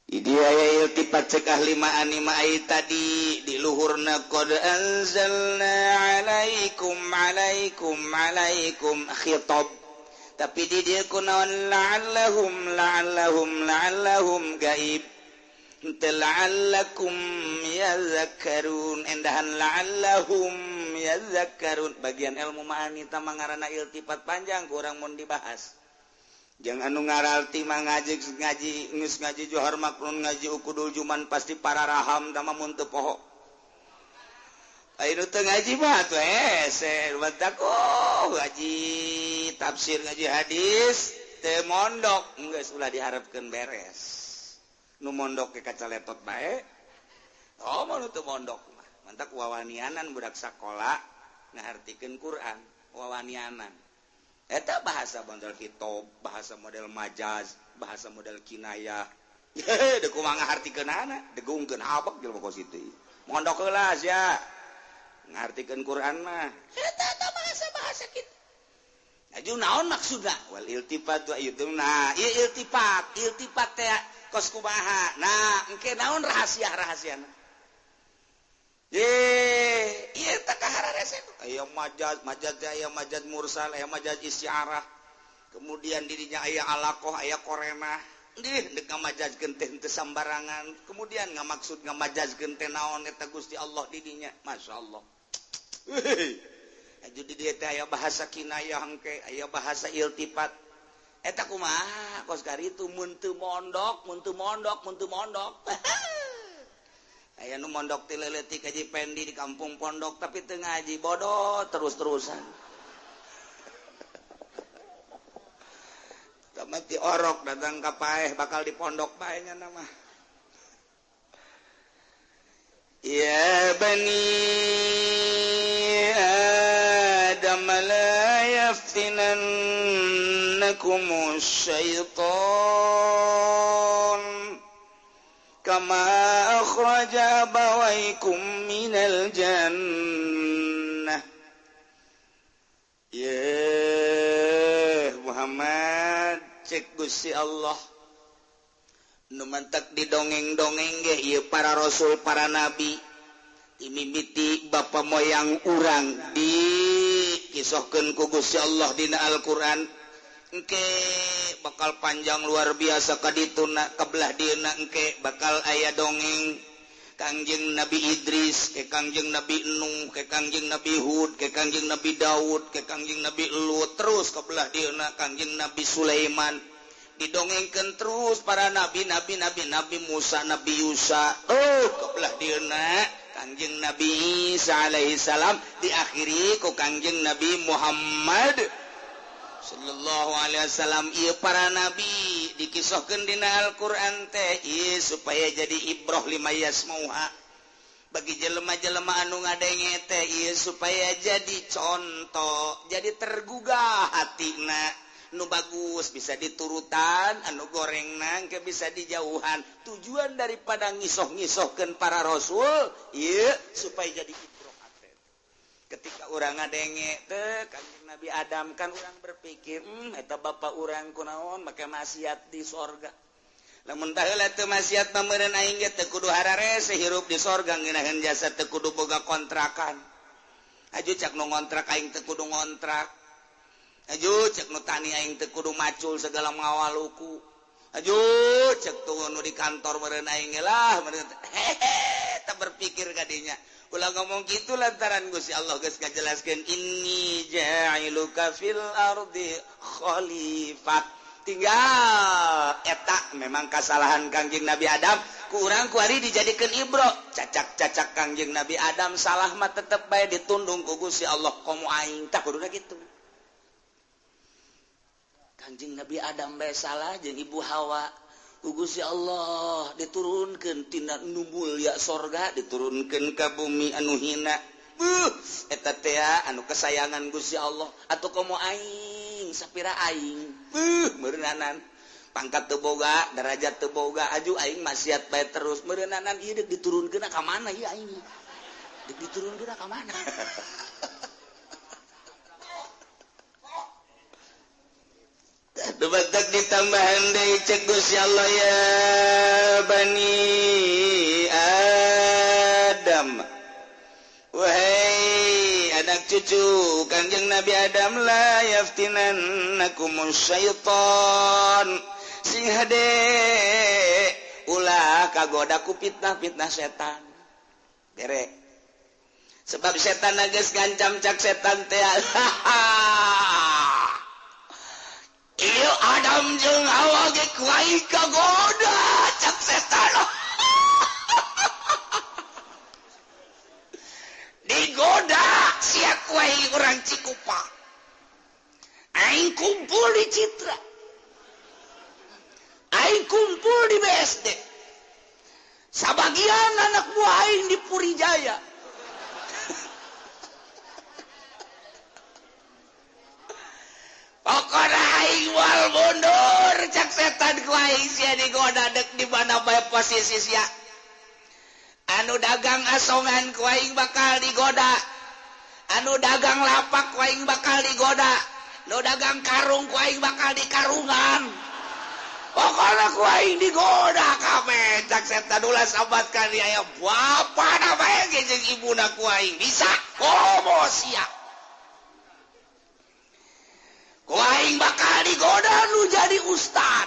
Dia iltifat cek ahli ma'ani ma'ai tadi di luhurna qad anzalna alaikum alaikum alaikum khitab, tapi di dia kunaon la'allahum la'allahum la'allahum gaib teu la'allakum yazakkarun, endahan la'allahum yazakkarun. Bagian ilmu ma'ani tah ngaranna iltifat panjang kurang mun dibahas. Jangan anu ngaralti mah ngaji ngaji geus ngaji Johar Maknun ngaji Ukudul Juman pasti para raham tama mun teu poho. Ayo teu ngaji mah atuh hese batak oh ngaji tafsir ngaji hadis teu mondok geus ulah diharapkeun beres. Nu mondok ke kaca letot bae. Oh mun teu mondok mah mantak wawanianan budak sakola ngahartikeun Quran wawanianan. Eta bahasa model khitab, bahasa model majaz, bahasa model kinayah. Deuk kumaha ngahartikeunana, degungkeun habek jelema kos kitu. Mondok heula sia. Ngahartikeun Quran mah. Eta eta bahasa-bahasa kitu. Aju naon maksudna? Wal iltifat wa itu. Nah, ieu iltifat, iltifat teh kos kumaha. Nah, engke naon rahasia-rahasiana? Ye, ieu teh kahararese. Aya majaz, majaz teh aya majaz mursal, aya majaz isyarah. Kemudian dirinya aya alaqah, aya korenah. Dih, deuk ngamajazkeun teh henteu sambarangan. Kemudian ngamaksud ngamajazkeun teh naon eta Gusti Allah didinya. Masyaallah. Aju di dieu teh aya bahasa kinayah engke, aya bahasa iltifat. Eta kumaha kos karitu mun teu mondok, mun teu mondok, mun teu mondok. Aya nu mondok ti leutik haji Pendi di kampung pondok tapi teu ngaji bodoh terus-terusan. Tamat di orok datang ka paeh bakal di pondok bae nya mah. Ya bani Adam la yaftinannakum syaitan kama akhraja abawaykum minal jannah. Ya Muhammad cek Gusti Allah nu mantak didongeng-dongeng ge ieu para rasul para nabi dimimiti bapa moyang urang dikisohkeun ku Gusti Allah dina Al-Qur'an. Engke bakal panjang luar biasa kadituna kebelah dieuna engke bakal aya dongeng Kangjeng Nabi Idris, ke Kangjeng Nabi Nuh, ke Kangjeng Nabi Hud, ke Kangjeng Nabi Daud, ke Kangjeng Nabi Lut, terus kebelah dieuna Kangjeng Nabi Sulaiman. Didongengkeun terus para nabi, nabi, nabi, Nabi Musa, Nabi Yusa. Oh, kebelah dieuna Kangjeng Nabi Isa alaihi salam diakhiri ku Kangjeng Nabi Muhammad sallallahu alaihi wasallam. Ieu para nabi dikisahkeun dina Al-Qur'an teh ieu supaya jadi ibroh lima yasmauha bagi jelema-jelema anu ngadenge teh ieu supaya jadi contoh, jadi tergugah hatina. Nu bagus bisa diturutan, anu gorengna engke bisa dijauhan. Tujuan daripada ngisoh-ngisohkeun para rasul ieu supaya jadi ibroh hate. Ketika urang ngadenge teh Kangjeng Nabi Adam kan urang berpikir, eta bapa urang kunaon make maksiat di sorga. Lamun baheula teu maksiat mah meureun aing ge teu kudu hararese hirup di sorga ngeunaheun jasa teu kudu boga kontrakan. Aju cak nu ngontrak aing teu kudu ngontrak. Aju cek nu tani aing teu kudu macul segala ngawaluku. Aju cek tuh nu di kantor meureun aing ge lah meureun hehe teu berpikir kadinya. Ulah ngomong gitu lantaran Gusti Allah geus ngajelaskeun inni ja'iluka fil ardi khalifah. Tinggal eta memang kasalahan Kangjeng Nabi Adam ku urang kuari dijadikeun ibro. Cacak-cacak Kangjeng Nabi Adam salah mah tetep bae ditundung ku Gusti Allah komo aing tah kuduna kitu. Kangjeng Nabi Adam bae salah jeung Ibu Hawa. Ku Gusti Allah diturunkeun tina nu mulya sorga diturunkeun ka bumi anu hina. Buh, eta teh anu kesayangan Gusti Allah atuh komo aing sapira aing. Buh, meureunnanan pangkat teu boga, derajat teu boga, aju aing maksiat bae terus meureunnanan ieu deuk diturunkeun ka mana ieu aing? Deuk diturunkeun ka mana? Dubatak ditambahan deui cek Gusti Allah ya Bani Adam. Wahai anak cucu Kanjeng Nabi Adam la yaftinannakumus syaitan. Sing hade ulah kagoda ku fitnah-fitnah setan. Bere. Sebab setan geus ngancam cak setan teh. Ieu Adam jeung Hawa ge ku aing kagoda cak setan. Digoda sia ku aing urang Cikupa. Aing kumpul di Citra. Aing kumpul di BSD. Sabagian anak buah aing di Purijaya. Pokona aing moal mundur cak setan ku aing sia digoda dek di mana bae posisi sia. Anu dagang asongan ku aing bakal digoda. Anu dagang lapak ku aing bakal digoda. Nu dagang karung ku aing bakal dikarungan. Pokona ku aing digoda kabeh cak setan ulah sabat ka aya bapana bae jeung ibuna ku aing bisa komo sia. Ku aing bakal digoda nu jadi ustad.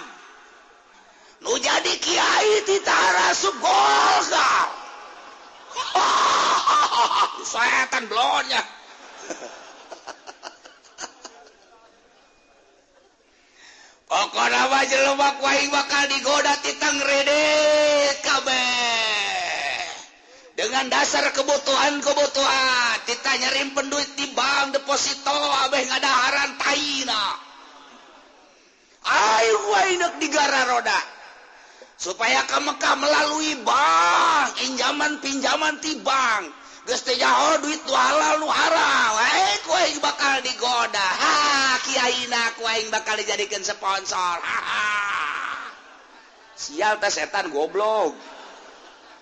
Nu jadi kiai ti tarasup Golkar. Setan blonnya. Pokona mah jelema ku aing bakal digoda ti tangredet kabeh. Dengan dasar kebutuhan-kebutuhan, kita nyarimpen duit di bank deposito abeh ngadaharan taina. Ayo aing deuk digara roda. Supaya ka Mekah melalui bank, injaman pinjaman ti bank. Geus teh jaho duit nu halal nu haram. Ku aing bakal digoda. Ha, kiaina ku aing bakal dijadikeun sponsor. Ha, ha. Sial teh setan goblok.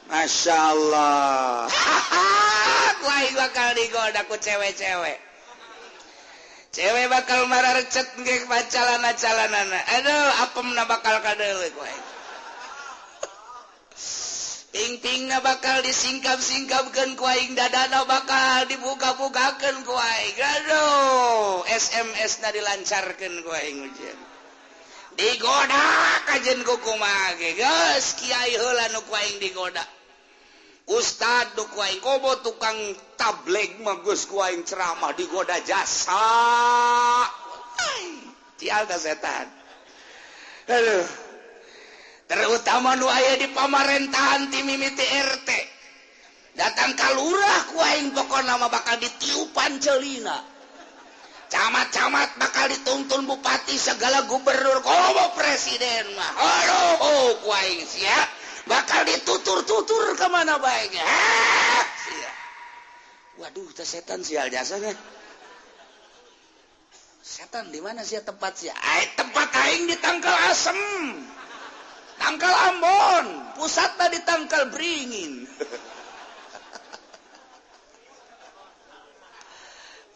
Masya Allah. Ku aing bakal digoda ku cewek-cewek. Cewek bakal mararecet ge pacalana-calanana. Aduh, apemna bakal kadeuleu ku aing. Ping-pingna bakal disingkap-singkapkeun ku aing, dadana bakal dibuka-bukakeun ku aing. Aduh, SMS-na dilancarkeun ku aing ujian. Digoda kajen ku kumaha ge. Geus kiai heula nu ku aing digoda. Ustad nu ku aing komo tukang tabligh mah geus ku aing ceramah digoda jasa. Cial ta setan. Aduh. Terutama nu aya di pamarentahan ti mimiti RT. Datang ka lurah ku aing pokona mah bakal ditiupan celina. Camat-camat bakal dituntun bupati segala gubernur komo presiden mah. Aduh, ku aing sia bakal ditutur-tutur ka mana bae ge. Sia. Waduh, teh setan sial jasanya. Setan di mana sia tempat sia? Ai tempat aing di Tangkal Asem. Tangkal Ambon, pusatna di Tangkal Beringin.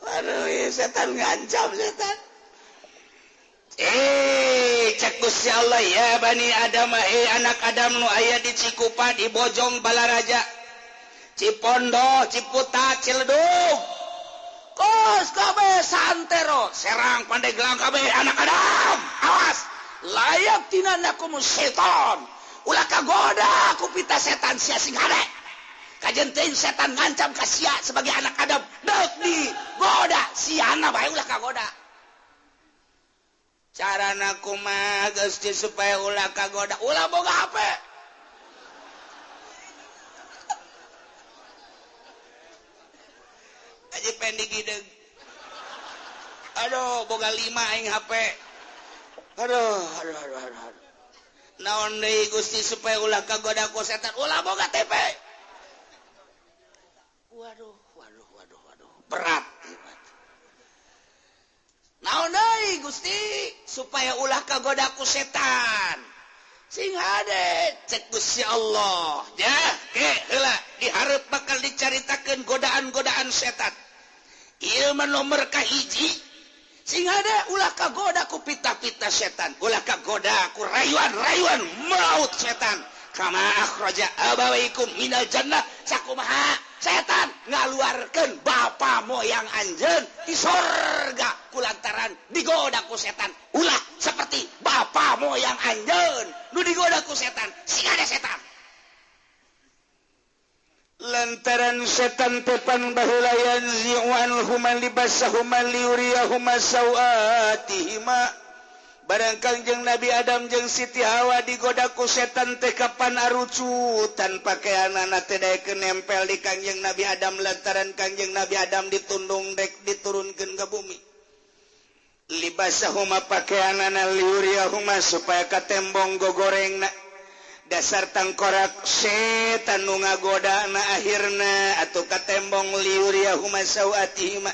Waduh, setan ngancam setan. Cek Gusti Allah ya Bani Adam, anak Adam nu aya di Cikupa, di Bojong, Balaraja, Cipondo, Ciputat, Ciledug, kos kabeh santero, Serang, Pandeglang kabeh anak Adam. Awas, layak tinanakum setan. Ulah kagoda ku pita setan sia sing hade. Kajen teuing setan ngancam ka sia sebagai anak Adam. Deuk digoda siana bae ulah kagoda. Carana kumaha geus supaya ulah kagoda? Ulah boga HP. Aja pendik hideung. Aduh, boga 5 aing HP. Aduh, aduh, aduh, aduh. Naon deui, Gusti, supaya ulah kagoda ku setan? Ulah boga TV. Waduh, waduh, waduh, waduh, berat. Naon deui, Gusti, supaya ulah kagoda ku setan? Sing hade, cek Gusti Allah. Ya ke heula diharap bakal dicaritakeun godaan-godaan setan. Ieu mah nomor kahiji. Sing hade, ulah kagoda ku pita-pita setan, ulah kagoda ku rayuan-rayuan maut setan. Kama akhraja abawaikum minal jannah, sakumaha setan ngaluarkeun bapa moyang anjeun di sorga kulantaran digoda ku setan. Ulah seperti bapa moyang anjeun nu digoda ku setan. Sing hade setan, lantaran setan tepan baheula yanzi'u anhuma libasahuma liyuriyahuma sawatihima. Barang Kangjeng Nabi Adam jeung Siti Hawa digoda ku setan teh, kapan arucutan pakaianana teh daekeun nempel di Kangjeng Nabi Adam, lantaran Kangjeng Nabi Adam ditundung dek diturunkeun ke bumi. Libasahuma, pakaianana, liyuriyahuma, supaya katembong gogorengna. Dasar tangkorak setan nu ngagodana, akhirna atau katembong liyuriyahuma sawatihima,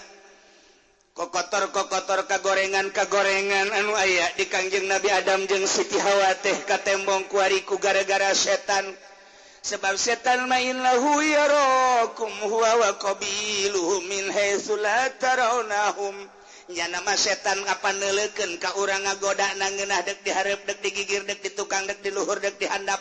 kokotor kokotor, kagorengan kagorengan anu aya di Kangjeng Nabi Adam jeung Siti Hawa teh katembong kuari ku gara-gara setan. Sebab setan mah innahu yarakum huwa wa qabiluhu min haitsu la tarawnahum. Nya nama setan apa neuleukeun ka urang, ngagoda ngeunah, dek dihareup, dek digigir, dek di tukang, dek di luhur, dek di handap,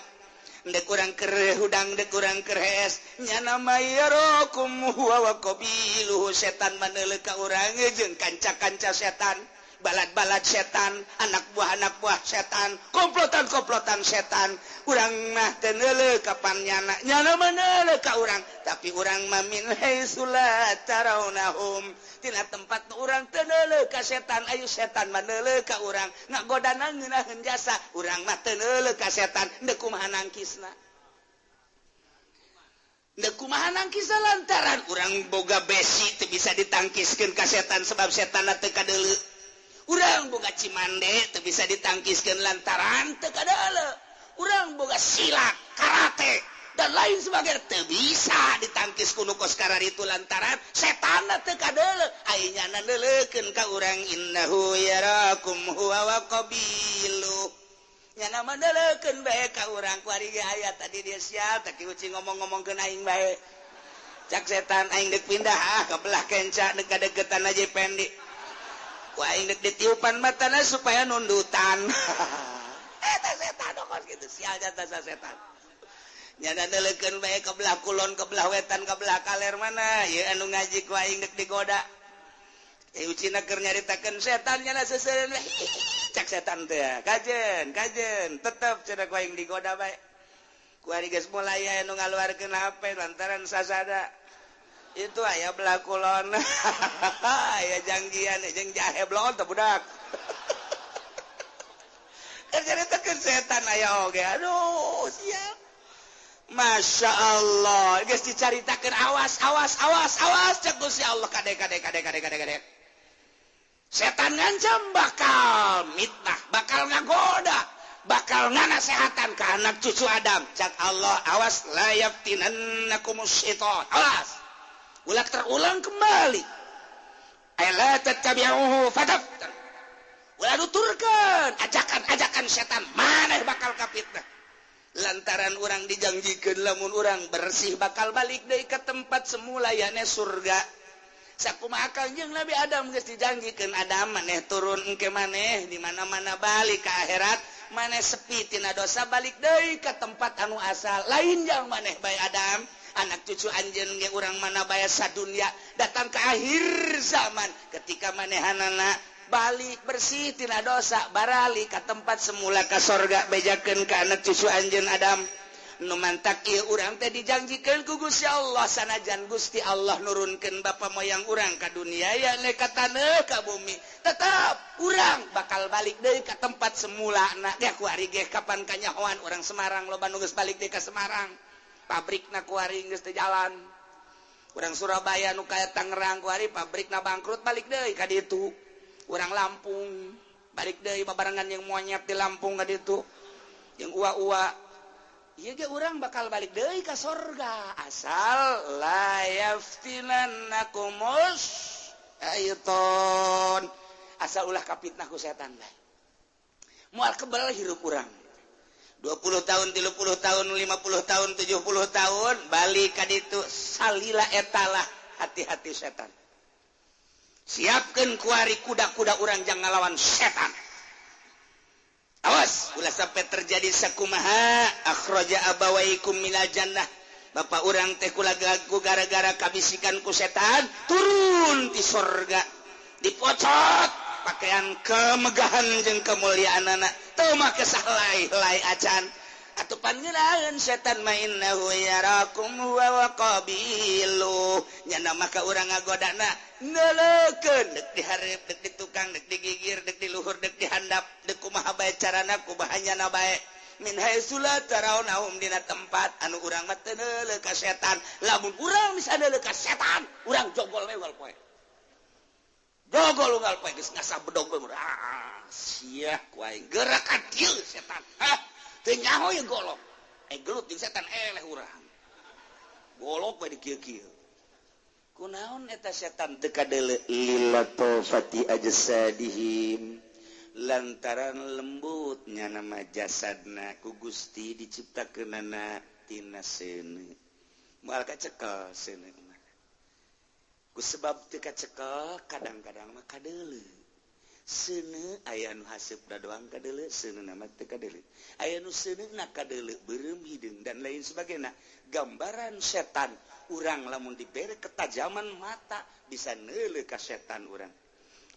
dek urang keur hudang, dek urang keur hees. Nya nama yarakum huwa wa qabiluhu, setan maneuleuh ka urang jeung kanca-kanca setan, balad-balad setan, anak buah-anak buah setan, komplotan-komplotan setan. Urang mah teu neuleuh kapan nyana, nyana mah ka urang, tapi urang mah min haitsu la tarawnahum, tina tempat urang teu neuleuh ka setan. Ayo, setan mah neuleuh ka urang, ngagodana ngeunaheun jasa. Urang mah teu neuleuh ka setan. Deuk kumaha nangkisna? Deuk kumaha nangkisna? Lantaran urang boga besi teu bisa ditangkiskeun ka setan, sebab setan teu kadeuleu. Urang boga cimande teu bisa ditangkiskeun lantaran teu kadeuleu. Urang boga silat, karate, dan lain sebagainya teu bisa ditangkis ku nu kos itu lantaran setan teu kadeuleu. Ai nyana neuleukeun ka urang. Innahu yarakum huwa wa qabilu, nyana mah neuleukeun bae ka urang. Kuari ge aya tadi, dia siap tak uci ngomong-ngomongkeun aing bae. Cak setan, aing dek pindah ah ke belah kenca, dek kadeketan aja pendi. Ku aing dek ditiupan matana supaya nundutan. Eta setan kos gitu, sial jatah setan. Nyana neuleukeun bae ke belah kulon, ke belah wetan, ke belah kaler. Mana ieu anu ngaji, ku aing dek digoda. Eh, ucina keur nyaritakeun setan, nyana seseureun. Cak setan teh, kajen kajen tetep cenah ku aing digoda bae. Ku ari geus mulai aya nu ngaluarkeun HP lantaran sasada itu aya belah kulon, aya janggian jeung jahe blon teh budak. Keur nyaritakeun setan aya oge. Aduh, siap. Masya Allah, geus dicaritakeun, awas, awas, awas, awas, cek Gusti Allah, kade, kade, kade, kade, kade, kade. Setan ngancam bakal mitnah, bakal ngagoda, bakal nganasehatan ke anak cucu Adam. Cak Allah, awas, la yaftinannakumus syaitan. Awas. Ulah terulang kembali. Ay la tattabi'uhu fataftan. Ulah nuturkeun ajakan-ajakan setan, maneh bakal kapitnah. Lantaran urang dijanjikan lamun urang bersih bakal balik deui ke tempat semula, yakni surga. Sakumaha Kangjeng Nabi Adam geus dijanjikeun, Adam, maneh turun engke, maneh di mana-mana balik ke akhirat, maneh sepi tina dosa, balik deui ke tempat anu asal. Lain jang maneh bae Adam, anak cucu anjeun ge, urang mana bae sadunya datang ke akhir zaman, ketika manehanana balik bersih tina dosa, barali ke tempat semula, ke sorga. Bejakeun ke anak cucu anjeun Adam. Nu mantak ieu urang teh dijanjikeun ku Gusti Allah, sanajan Gusti Allah nurunkeun bapa moyang urang ka dunia, ya ka taneuh, ka bumi, tetap urang bakal balik deui ka tempat semula. Na ge kuari ge kapan kanyahoan urang Semarang loba nu geus balik deui ka Semarang, pabrikna kuari geus teu jalan. Urang Surabaya nu kaya Tangerang kuari pabrikna bangkrut, balik deui ka ditu. Urang Lampung balik deui babarengan yang monyet di Lampung ka ditu. Jeung uwa-uwa ieu ge urang bakal balik deui ka sorga asal la yaftinannakumus ayton asal ulah kapitnah ku setan bae. Moal kebal hirup urang 20 tahun, 30 tahun, 50 tahun, 70 tahun balik ka ditu salila etalah hati-hati setan. Siapkeun kuari kuda-kuda urang jang ngalawan setan. Awas ulah sampai terjadi sakumaha akhraja abawaikum minal jannah. Bapak urang teh ku gara-gara kabisikan ku setan turun ti sorga dipocot pakaian kemegahan jeung kemuliaanana teu make sahlai-lai acan atuh panggeunaeun setan mah innahu yarakum wa qabilu nyana maka urang ngagodana neuleukeun deuk di hareup deuk di tukang deuk di gigir deuk di luhur deuk di handap deuk kumaha bae carana kumaha nyana bae min haitsu la tarawnahum dina tempat anu urang mah teu neuleuh ka setan lamun urang bisa neuleuh ka setan urang jogol we unggal poe jogol unggal poe geus ngasah bedog we ah sia ku aing gerak ka dieu setan hah teu nyaho ye golok gelut jeung setan eleh urang golok we di kieu-kieu kunaon eta setan teu kadeuleu lilatofati ajsadihim lantaran lembutnya nama jasadna ku Gusti diciptakeunana tina seuneu moal kacekel seuneu mah ku sebab teu kacekel kadang-kadang mah kadeuleu seuneu aya nu haseupna doang kadeuleu seuneu mah teu kadeuleu aya nu seuneuna kadeuleu beureum hideung dan lain sebagainya. Gambaran setan urang lamun dibere ketajaman mata bisa neuleuh ka setan urang.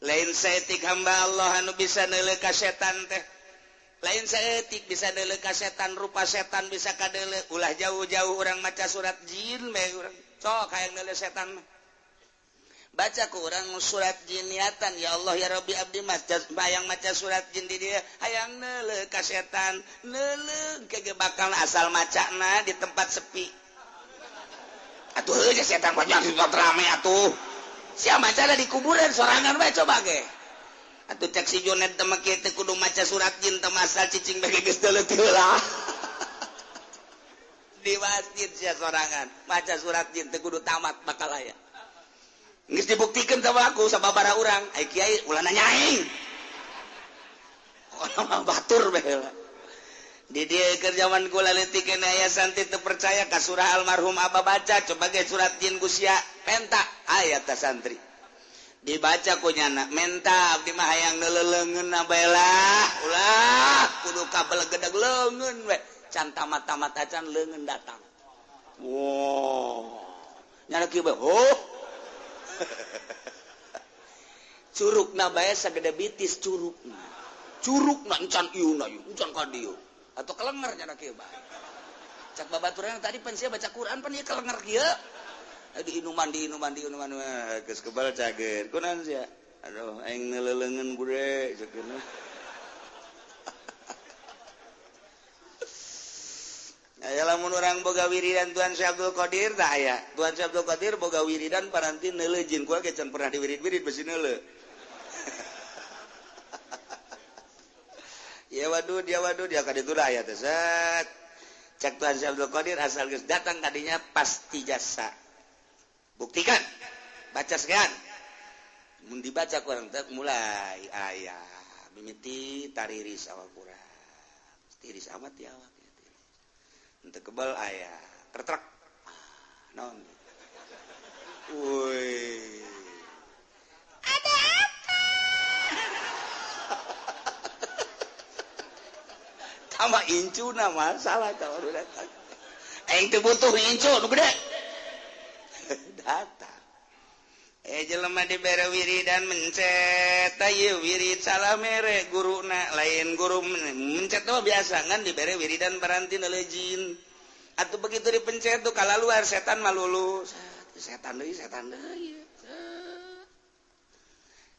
Lain saeutik hamba Allah anu bisa neuleuh ka setan teh. Lain saeutik bisa neuleuh ka setan, rupa setan bisa kadeuleuh. Ulah jauh-jauh urang maca surat jin bae urang. Sok hayang neuleuh setan mah. Baca ku urang surat jin niatan ya Allah ya Rabbi abdi maca bayang maca surat jin di dieu hayang neuleuh ka setan, neuleuh ke bakal asal macana di tempat sepi. Atuh heuh setan banyak di tempat rame atuh. Sia maca di kuburan sorangan bae coba ge. Atuh cek si Jonet teh mah kieu teh kudu maca surat jin teh masal cicing bae geus deuleuh heula. Di masjid sia sorangan maca surat jin teh kudu tamat bakal aya. Geus dibuktikeun sama aku sababaraha urang, ai kiai ulah nanya aing. Orang batur bae heula. Di dieu keur zaman kula leutik keneh aya santri teu percaya ka surah almarhum abah baca coba ge surat jin ku sia penta aya ta santri dibaca ku nyana menta abdi mah hayang neuleuleungeun bae lah ulah kudu kabelegedeg leungeun we can tamat-tamat acan leungeun datang wow nyana kieu bae oh curugna bae sagede bitis curugna curugna encan ieu na ieu encan ka dieu atau kelenger nyana kieu bae cak babaturan tadi pan sia baca Quran pan ieu kelenger kieu di inuman geus kebal cager kunaon sia aduh aing neuleuleungeun bude ceukna aya lamun urang boga wiridan Tuan Syekh Abdul Qadir tah aya Tuan Syekh Abdul Qadir boga wiridan paranti neuleuh jin ku ge can pernah diwirid-wirid besi neuleuh ya wadud ya ka ditu aya teh set cak Tuan Syekh Abdul Qadir asal geus datang kadinya pasti jasa buktikan baca sekian mun dibaca kurang teh mulai aya mimiti tariris awak urang tiris amat ya awak henteu kebal aya tertrek naon woi ada apa tambah incuna masalah tah baru datang aing teu butuh incu nu gede datang jelema dibere wiridan mencet ieu wirid salah mere guruna lain guru mencet mah biasa ngan dibere wiridan paranti neuleuh jin atuh begitu dipencet tuh kalaluar setan mah lulus setan deui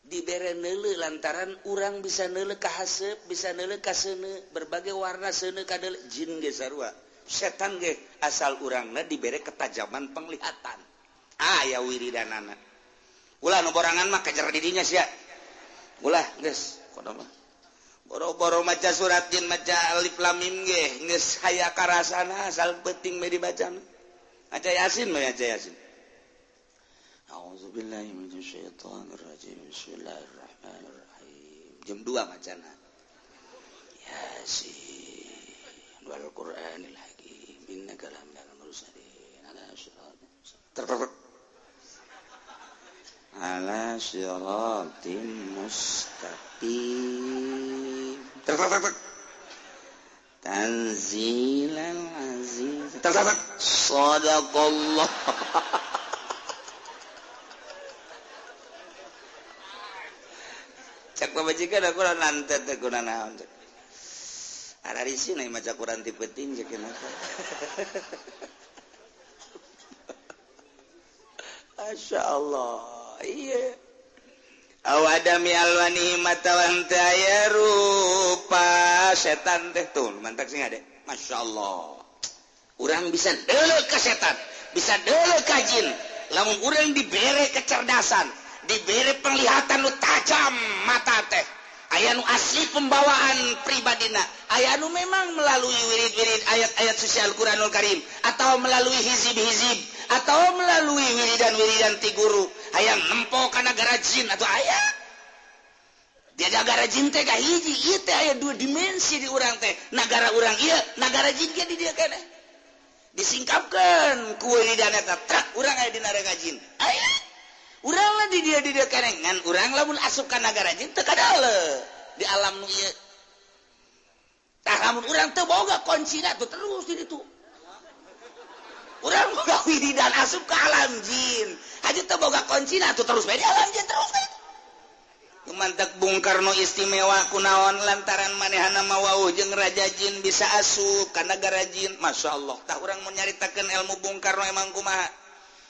dibere neuleuh lantaran urang bisa neuleuh ka haseup bisa neuleuh ka seuneu berbagai warna seuneu kadeuleuh jin ge sarua setan ge asal urangna dibere ketajaman penglihatan aya wiridanana ulah nu borangan mah kejar didinya sia ulah geus kono mah Boro-boro maca surat jin maca alif lam mim ge geus haya karasana asal penting we dibaca. Maca Yasin mah maca Yasin. A'udzubillahi minasyaitonir rajim. Bismillahirrahmanirrahim. Jam 2 macana. Yasin wal Qur'anil Hakim innaka laminal mursalin ala siratin ala siratin mustaqim. Tanzilal aziz. Sadaqallah. Cak pamajikan aku nantet teh kuna naon cak. Ararisi na maca Quran ti peuting cek kenapa. Masya Allah. Iya. Awadami alwani matawan teh aya rupa setan teh tuh mantak sing ade. Masya Allah. Urang bisa deuleu ka setan, bisa deuleu ka jin. Lamun urang dibere kecerdasan, dibere penglihatan nu tajam mata teh. Aya nu asli pembawaan pribadina, aya nu memang melalui wirid-wirid ayat-ayat suci Al-Qur'anul Karim atau melalui hizib-hizib atau melalui wiridan-wiridan ti guru. Hayang nempo ka nagara jin atau aya dia nagara jin teh kahiji ieu teh aya dua dimensi di urang teh, nagara urang ieu, nagara jin ge di dieu keneh. Disingkapkeun ku wiridan eta trak urang aya di nagara jin. Aya urang lah di dia keneh ngan urang lamun asup ka nagara jin teu kadale di alam nu ieu. Tah lamun urang teu boga kuncina tuh terus di ditu. Urang boga wiridan asup ka alam jin. Haji teu boga kuncina tuh terus bae di alam jin terus bae. Mantak Bung Karno istimewa kunaon lantaran manehana mah wauh jeung raja jin bisa asup ka nagara jin. Masya Allah. Tah urang mun nyaritakeun ilmu Bung Karno emang kumaha.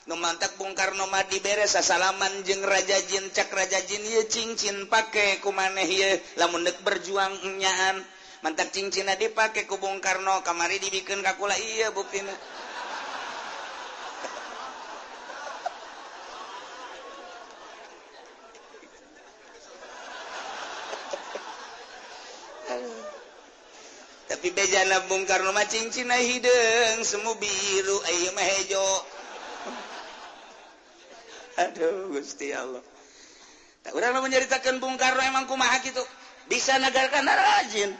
Nu mantak Bung Karno mah dibere sasalaman jeung raja jin, cak raja jin ieu cincin pake ku maneh ieu lamun deuk berjuang enyaan. Mantak cincinna dipake ku Bung Karno kamari dibikeun ka kula ieu buktina. Tapi bejana Bung Karno mah cincinna hideung semu biru ieu mah hejo. Aduh Gusti Allah. Tak urang lamun nyaritakeun Bung Karno emang kumaha kitu? Bisa nagarkan rajin.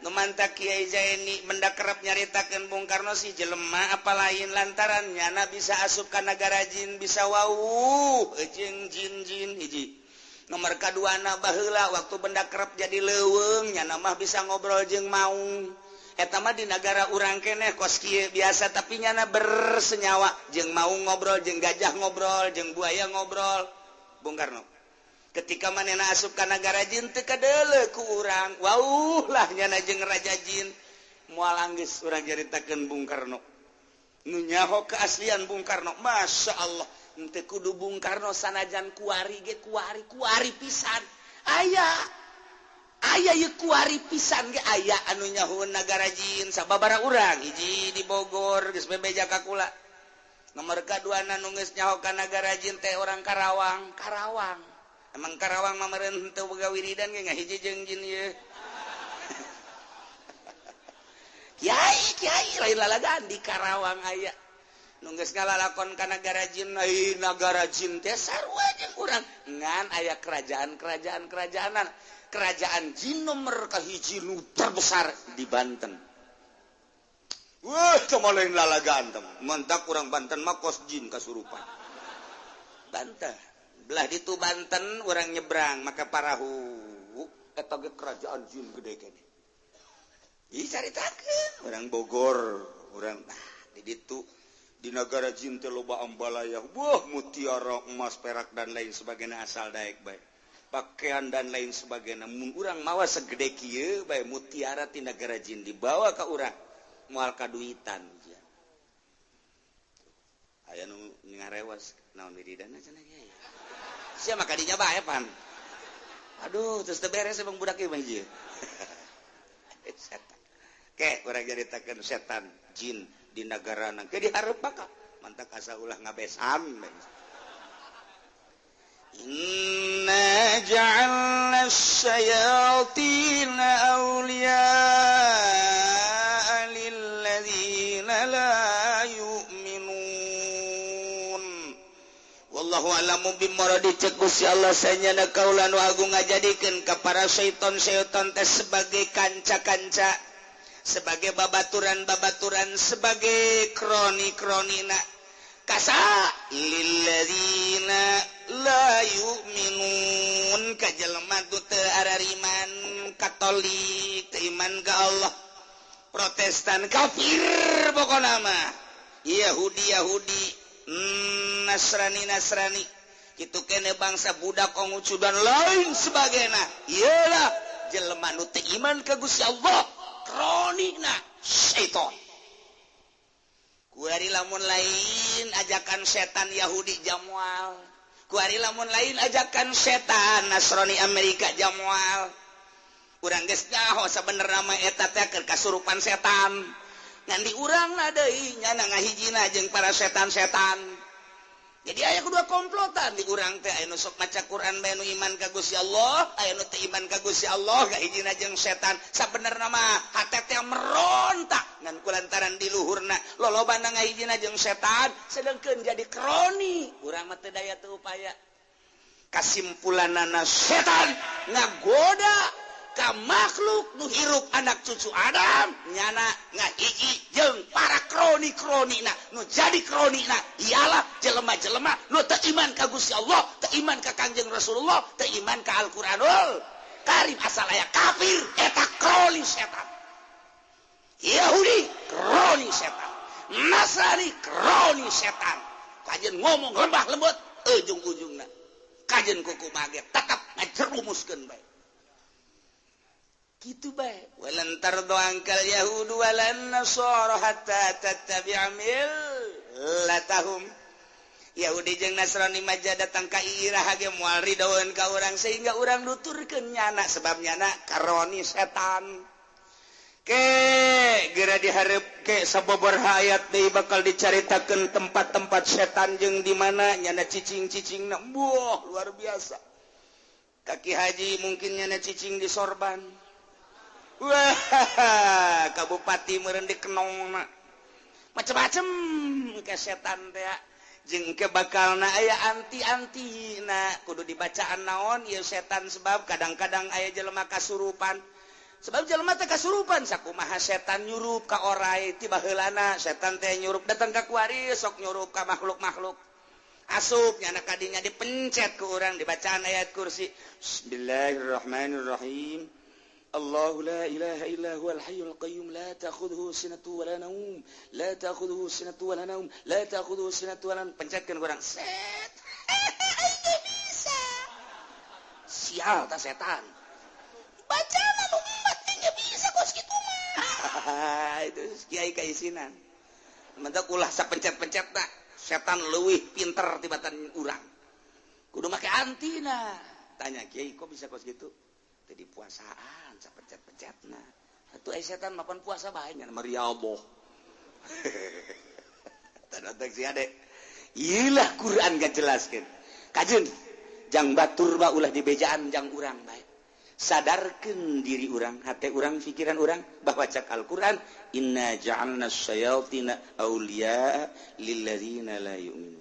Nu mantak Kiai Zaini mendak kerep nyaritakeun Bung Karno si jelema apa lain lantaran nyana bisa asup ka nagara jin bisa wauh jeung jin-jin hiji. Nomor kaduana baheula waktu benda kerep jadi leuweung nyana mah bisa ngobrol jeung maung. Eta mah di nagara urang keneh kos kieu biasa tapi nyana bersenyawa jeung maung ngobrol jeung gajah ngobrol jeung buaya ngobrol. Bung Karno ketika manehna asup ka nagara jin teu kadeuleu ku urang wauh lah nyana jeung raja jin. Moal anggeus urang nyaritakeun Bung Karno nu nyaho keaslian Bung Karno. Masya Allah. Henteu kudu Bung Karno sanajan kuari ge kuari kuari pisan aya aya ieu kuari pisan ge aya anu nyahoeun nagara jin sababaraha urang hiji di Bogor geus bebeja ka kula. Nomor kaduana nu geus nyaho ka nagara jin teh orang Karawang. Karawang emang Karawang mah meureun henteu boga wiridan ge ngahiji jeung jin ieu. Kiai kiai lain lalagaan di Karawang aya nu geus ngalalakon ka nagara jin. Ai nagara jin teh sarua jeung urang ngan aya kerajaan-kerajaan kerajaanan. Kerajaan jin nomor kahiji nu terbesar di Banten. Wah, teu lain lalagaan teh. Mentak urang Banten mah kos jin kasurupan. Banten. Belah ditu Banten urang nyebrang maka parahu eta ge kerajaan jin gede keneh. Dicaritakeun urang Bogor, urang di ditu di nagara jin teh loba ambalaya, wah mutiara, emas, perak dan lain sebagainya asal daek bae. Pakaian dan lain sebagainya. Mun urang mawa segede kieu bae mutiara ti nagara jin dibawa ka urang moal kaduitan. Aya nu ngarewas naon wiridanna cenah kiai. Sia mah kadinya bae pan. Aduh, terus teu beres emang budak ieu mah ieu. Setan. Ke urang nyaritakeun setan jin di nagarana ke dihareup maka mantak asa ulah ngabesan. Inna ja'alna ja'alna syayatina awliya'a lilladzina la yu'minun. Wallahu a'lamu bimuradi. Cek Gusti Allah, sanyana kaula nu agung ngajadikeun ka para syaiton-syaiton teh sebagai kanca-kanca, sebagai babaturan-babaturan, sebagai kroni-kronina kasa lilladzina la yu'minun, ka jelema nu teu arariman, Katolik teu iman ka Allah, Protestan kafir, pokona mah Yahudi Yahudi, Nasrani Nasrani kitu kene, bangsa budak Konghucu dan lain sebagainya, iyalah jelema nu teu iman ka Gusti Allah, kronina syaiton. Kuari lamun lain ajakan setan Yahudi jamual, kuari lamun lain ajakan setan Nasrani Amerika jamual. Urang geus nyaho sabenerna mah eta teh keur kasurupan setan, ngan di urang na deui nyana ngahijina jeung para setan-setan. Jadi aya kedua komplotan di urang teh, aya nu sok maca Quran bae, nu iman ka Gusti Allah, aya nu teu iman ka Gusti Allah, ngahijina jeung setan. Sabenerna mah hate teh merontak, ngan kulantaran di luhurna lolobana ngahijina jeung setan, sedengkeun jadi kroni urang mah teu daya teu upaya. Kasimpulanana, setan ngagoda ka makhluk nu hirup, anak cucu Adam, nyana ngahiji jeung para kroni-kroni na. Nu jadi kroni na ialah jelema-jelema nu teu iman ka Gusti Allah, teu iman ka Kangjeng Rasulullah, teu iman ka Al-Qur'anul Karim. Asal aya kafir, eta kroni setan. Yahudi kroni setan, Nasrani kroni setan. Kajen ngomong lembah lembut, ujung-ujungna kajen kuku mage tetap ngajerumuskeun bae kitu bae. Walan tardu ankal yahudu walan nasara hatta tattabi'a millatahum. Yahudi jeung Nasrani maja datang ka iraha ge moal ridoeun ka urang sehingga urang nuturkeun nyana, sebab nyana karoni setan. Ke geura dihareup ke sababaraha ayat deui bakal dicaritakeun tempat-tempat setan jeung di mana nyana cicing-cicingna. Buah, luar biasa. Kaki haji mungkin nyana cicing di sorban. Wah, kabupati meureun di kenongna. Macem-macem ke setan teh jeung ke bakalna aya anti-anti na kudu dibacaan naon ieu setan, sebab kadang-kadang aya jelema kasurupan. Sebab jelema teh kasurupan, sakumaha setan nyurup ka orai ti baheulana, setan teh nyurup datang ka kuari, sok nyurup ka makhluk-makhluk. Asup nyana kadinya dipencet ku urang dibacaan ayat kursi. Bismillahirrahmanirrahim. الله لا إله إلا هو الحي القيوم لا تأخذه سنة ولا نوم لا تأخذه سنة ولا نوم لا تأخذه سنة ولا نوم. Pencetkan kurang set bisa sial tak setan baca lalu empat bisa kos gitu mah. Itu kiai kaisinan mentak ulah sapencet-pencet tak setan leuwih pinter tibatan urang, kudu make antina. Tanya kiai, kok bisa kos gitu? Tadi puasaan sapencet-pencetna atuh ai setan mapan puasa bae nya mariaboh. Tanda si ade iyalah Quran gak jelaskeun kajeun jang batur mah ulah dibejaan jang urang bae. Sadarkeun diri urang, hate urang, pikiran urang bahwa cak Al-Qur'an inna ja'alna syayatina awliya lilladzina la yu'minun.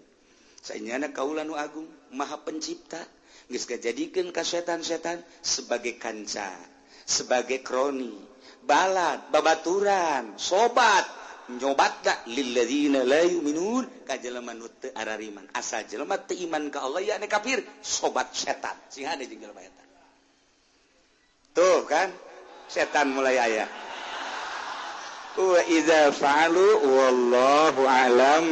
Sanyana kaula nu agung maha pencipta geus ngajadikeun ka setan-setan sebagai kanca, sebagai kroni, balad, babaturan, sobat, nyobatna lilladzina la yu'minun ka jelema nu teu arariman. Asal jelema teu iman ka Allah ya kafir, sobat setan. Sing hade jeung jelema eta. Tuh kan, setan mulai aya. Wa idza fa'alu wallahu a'lam.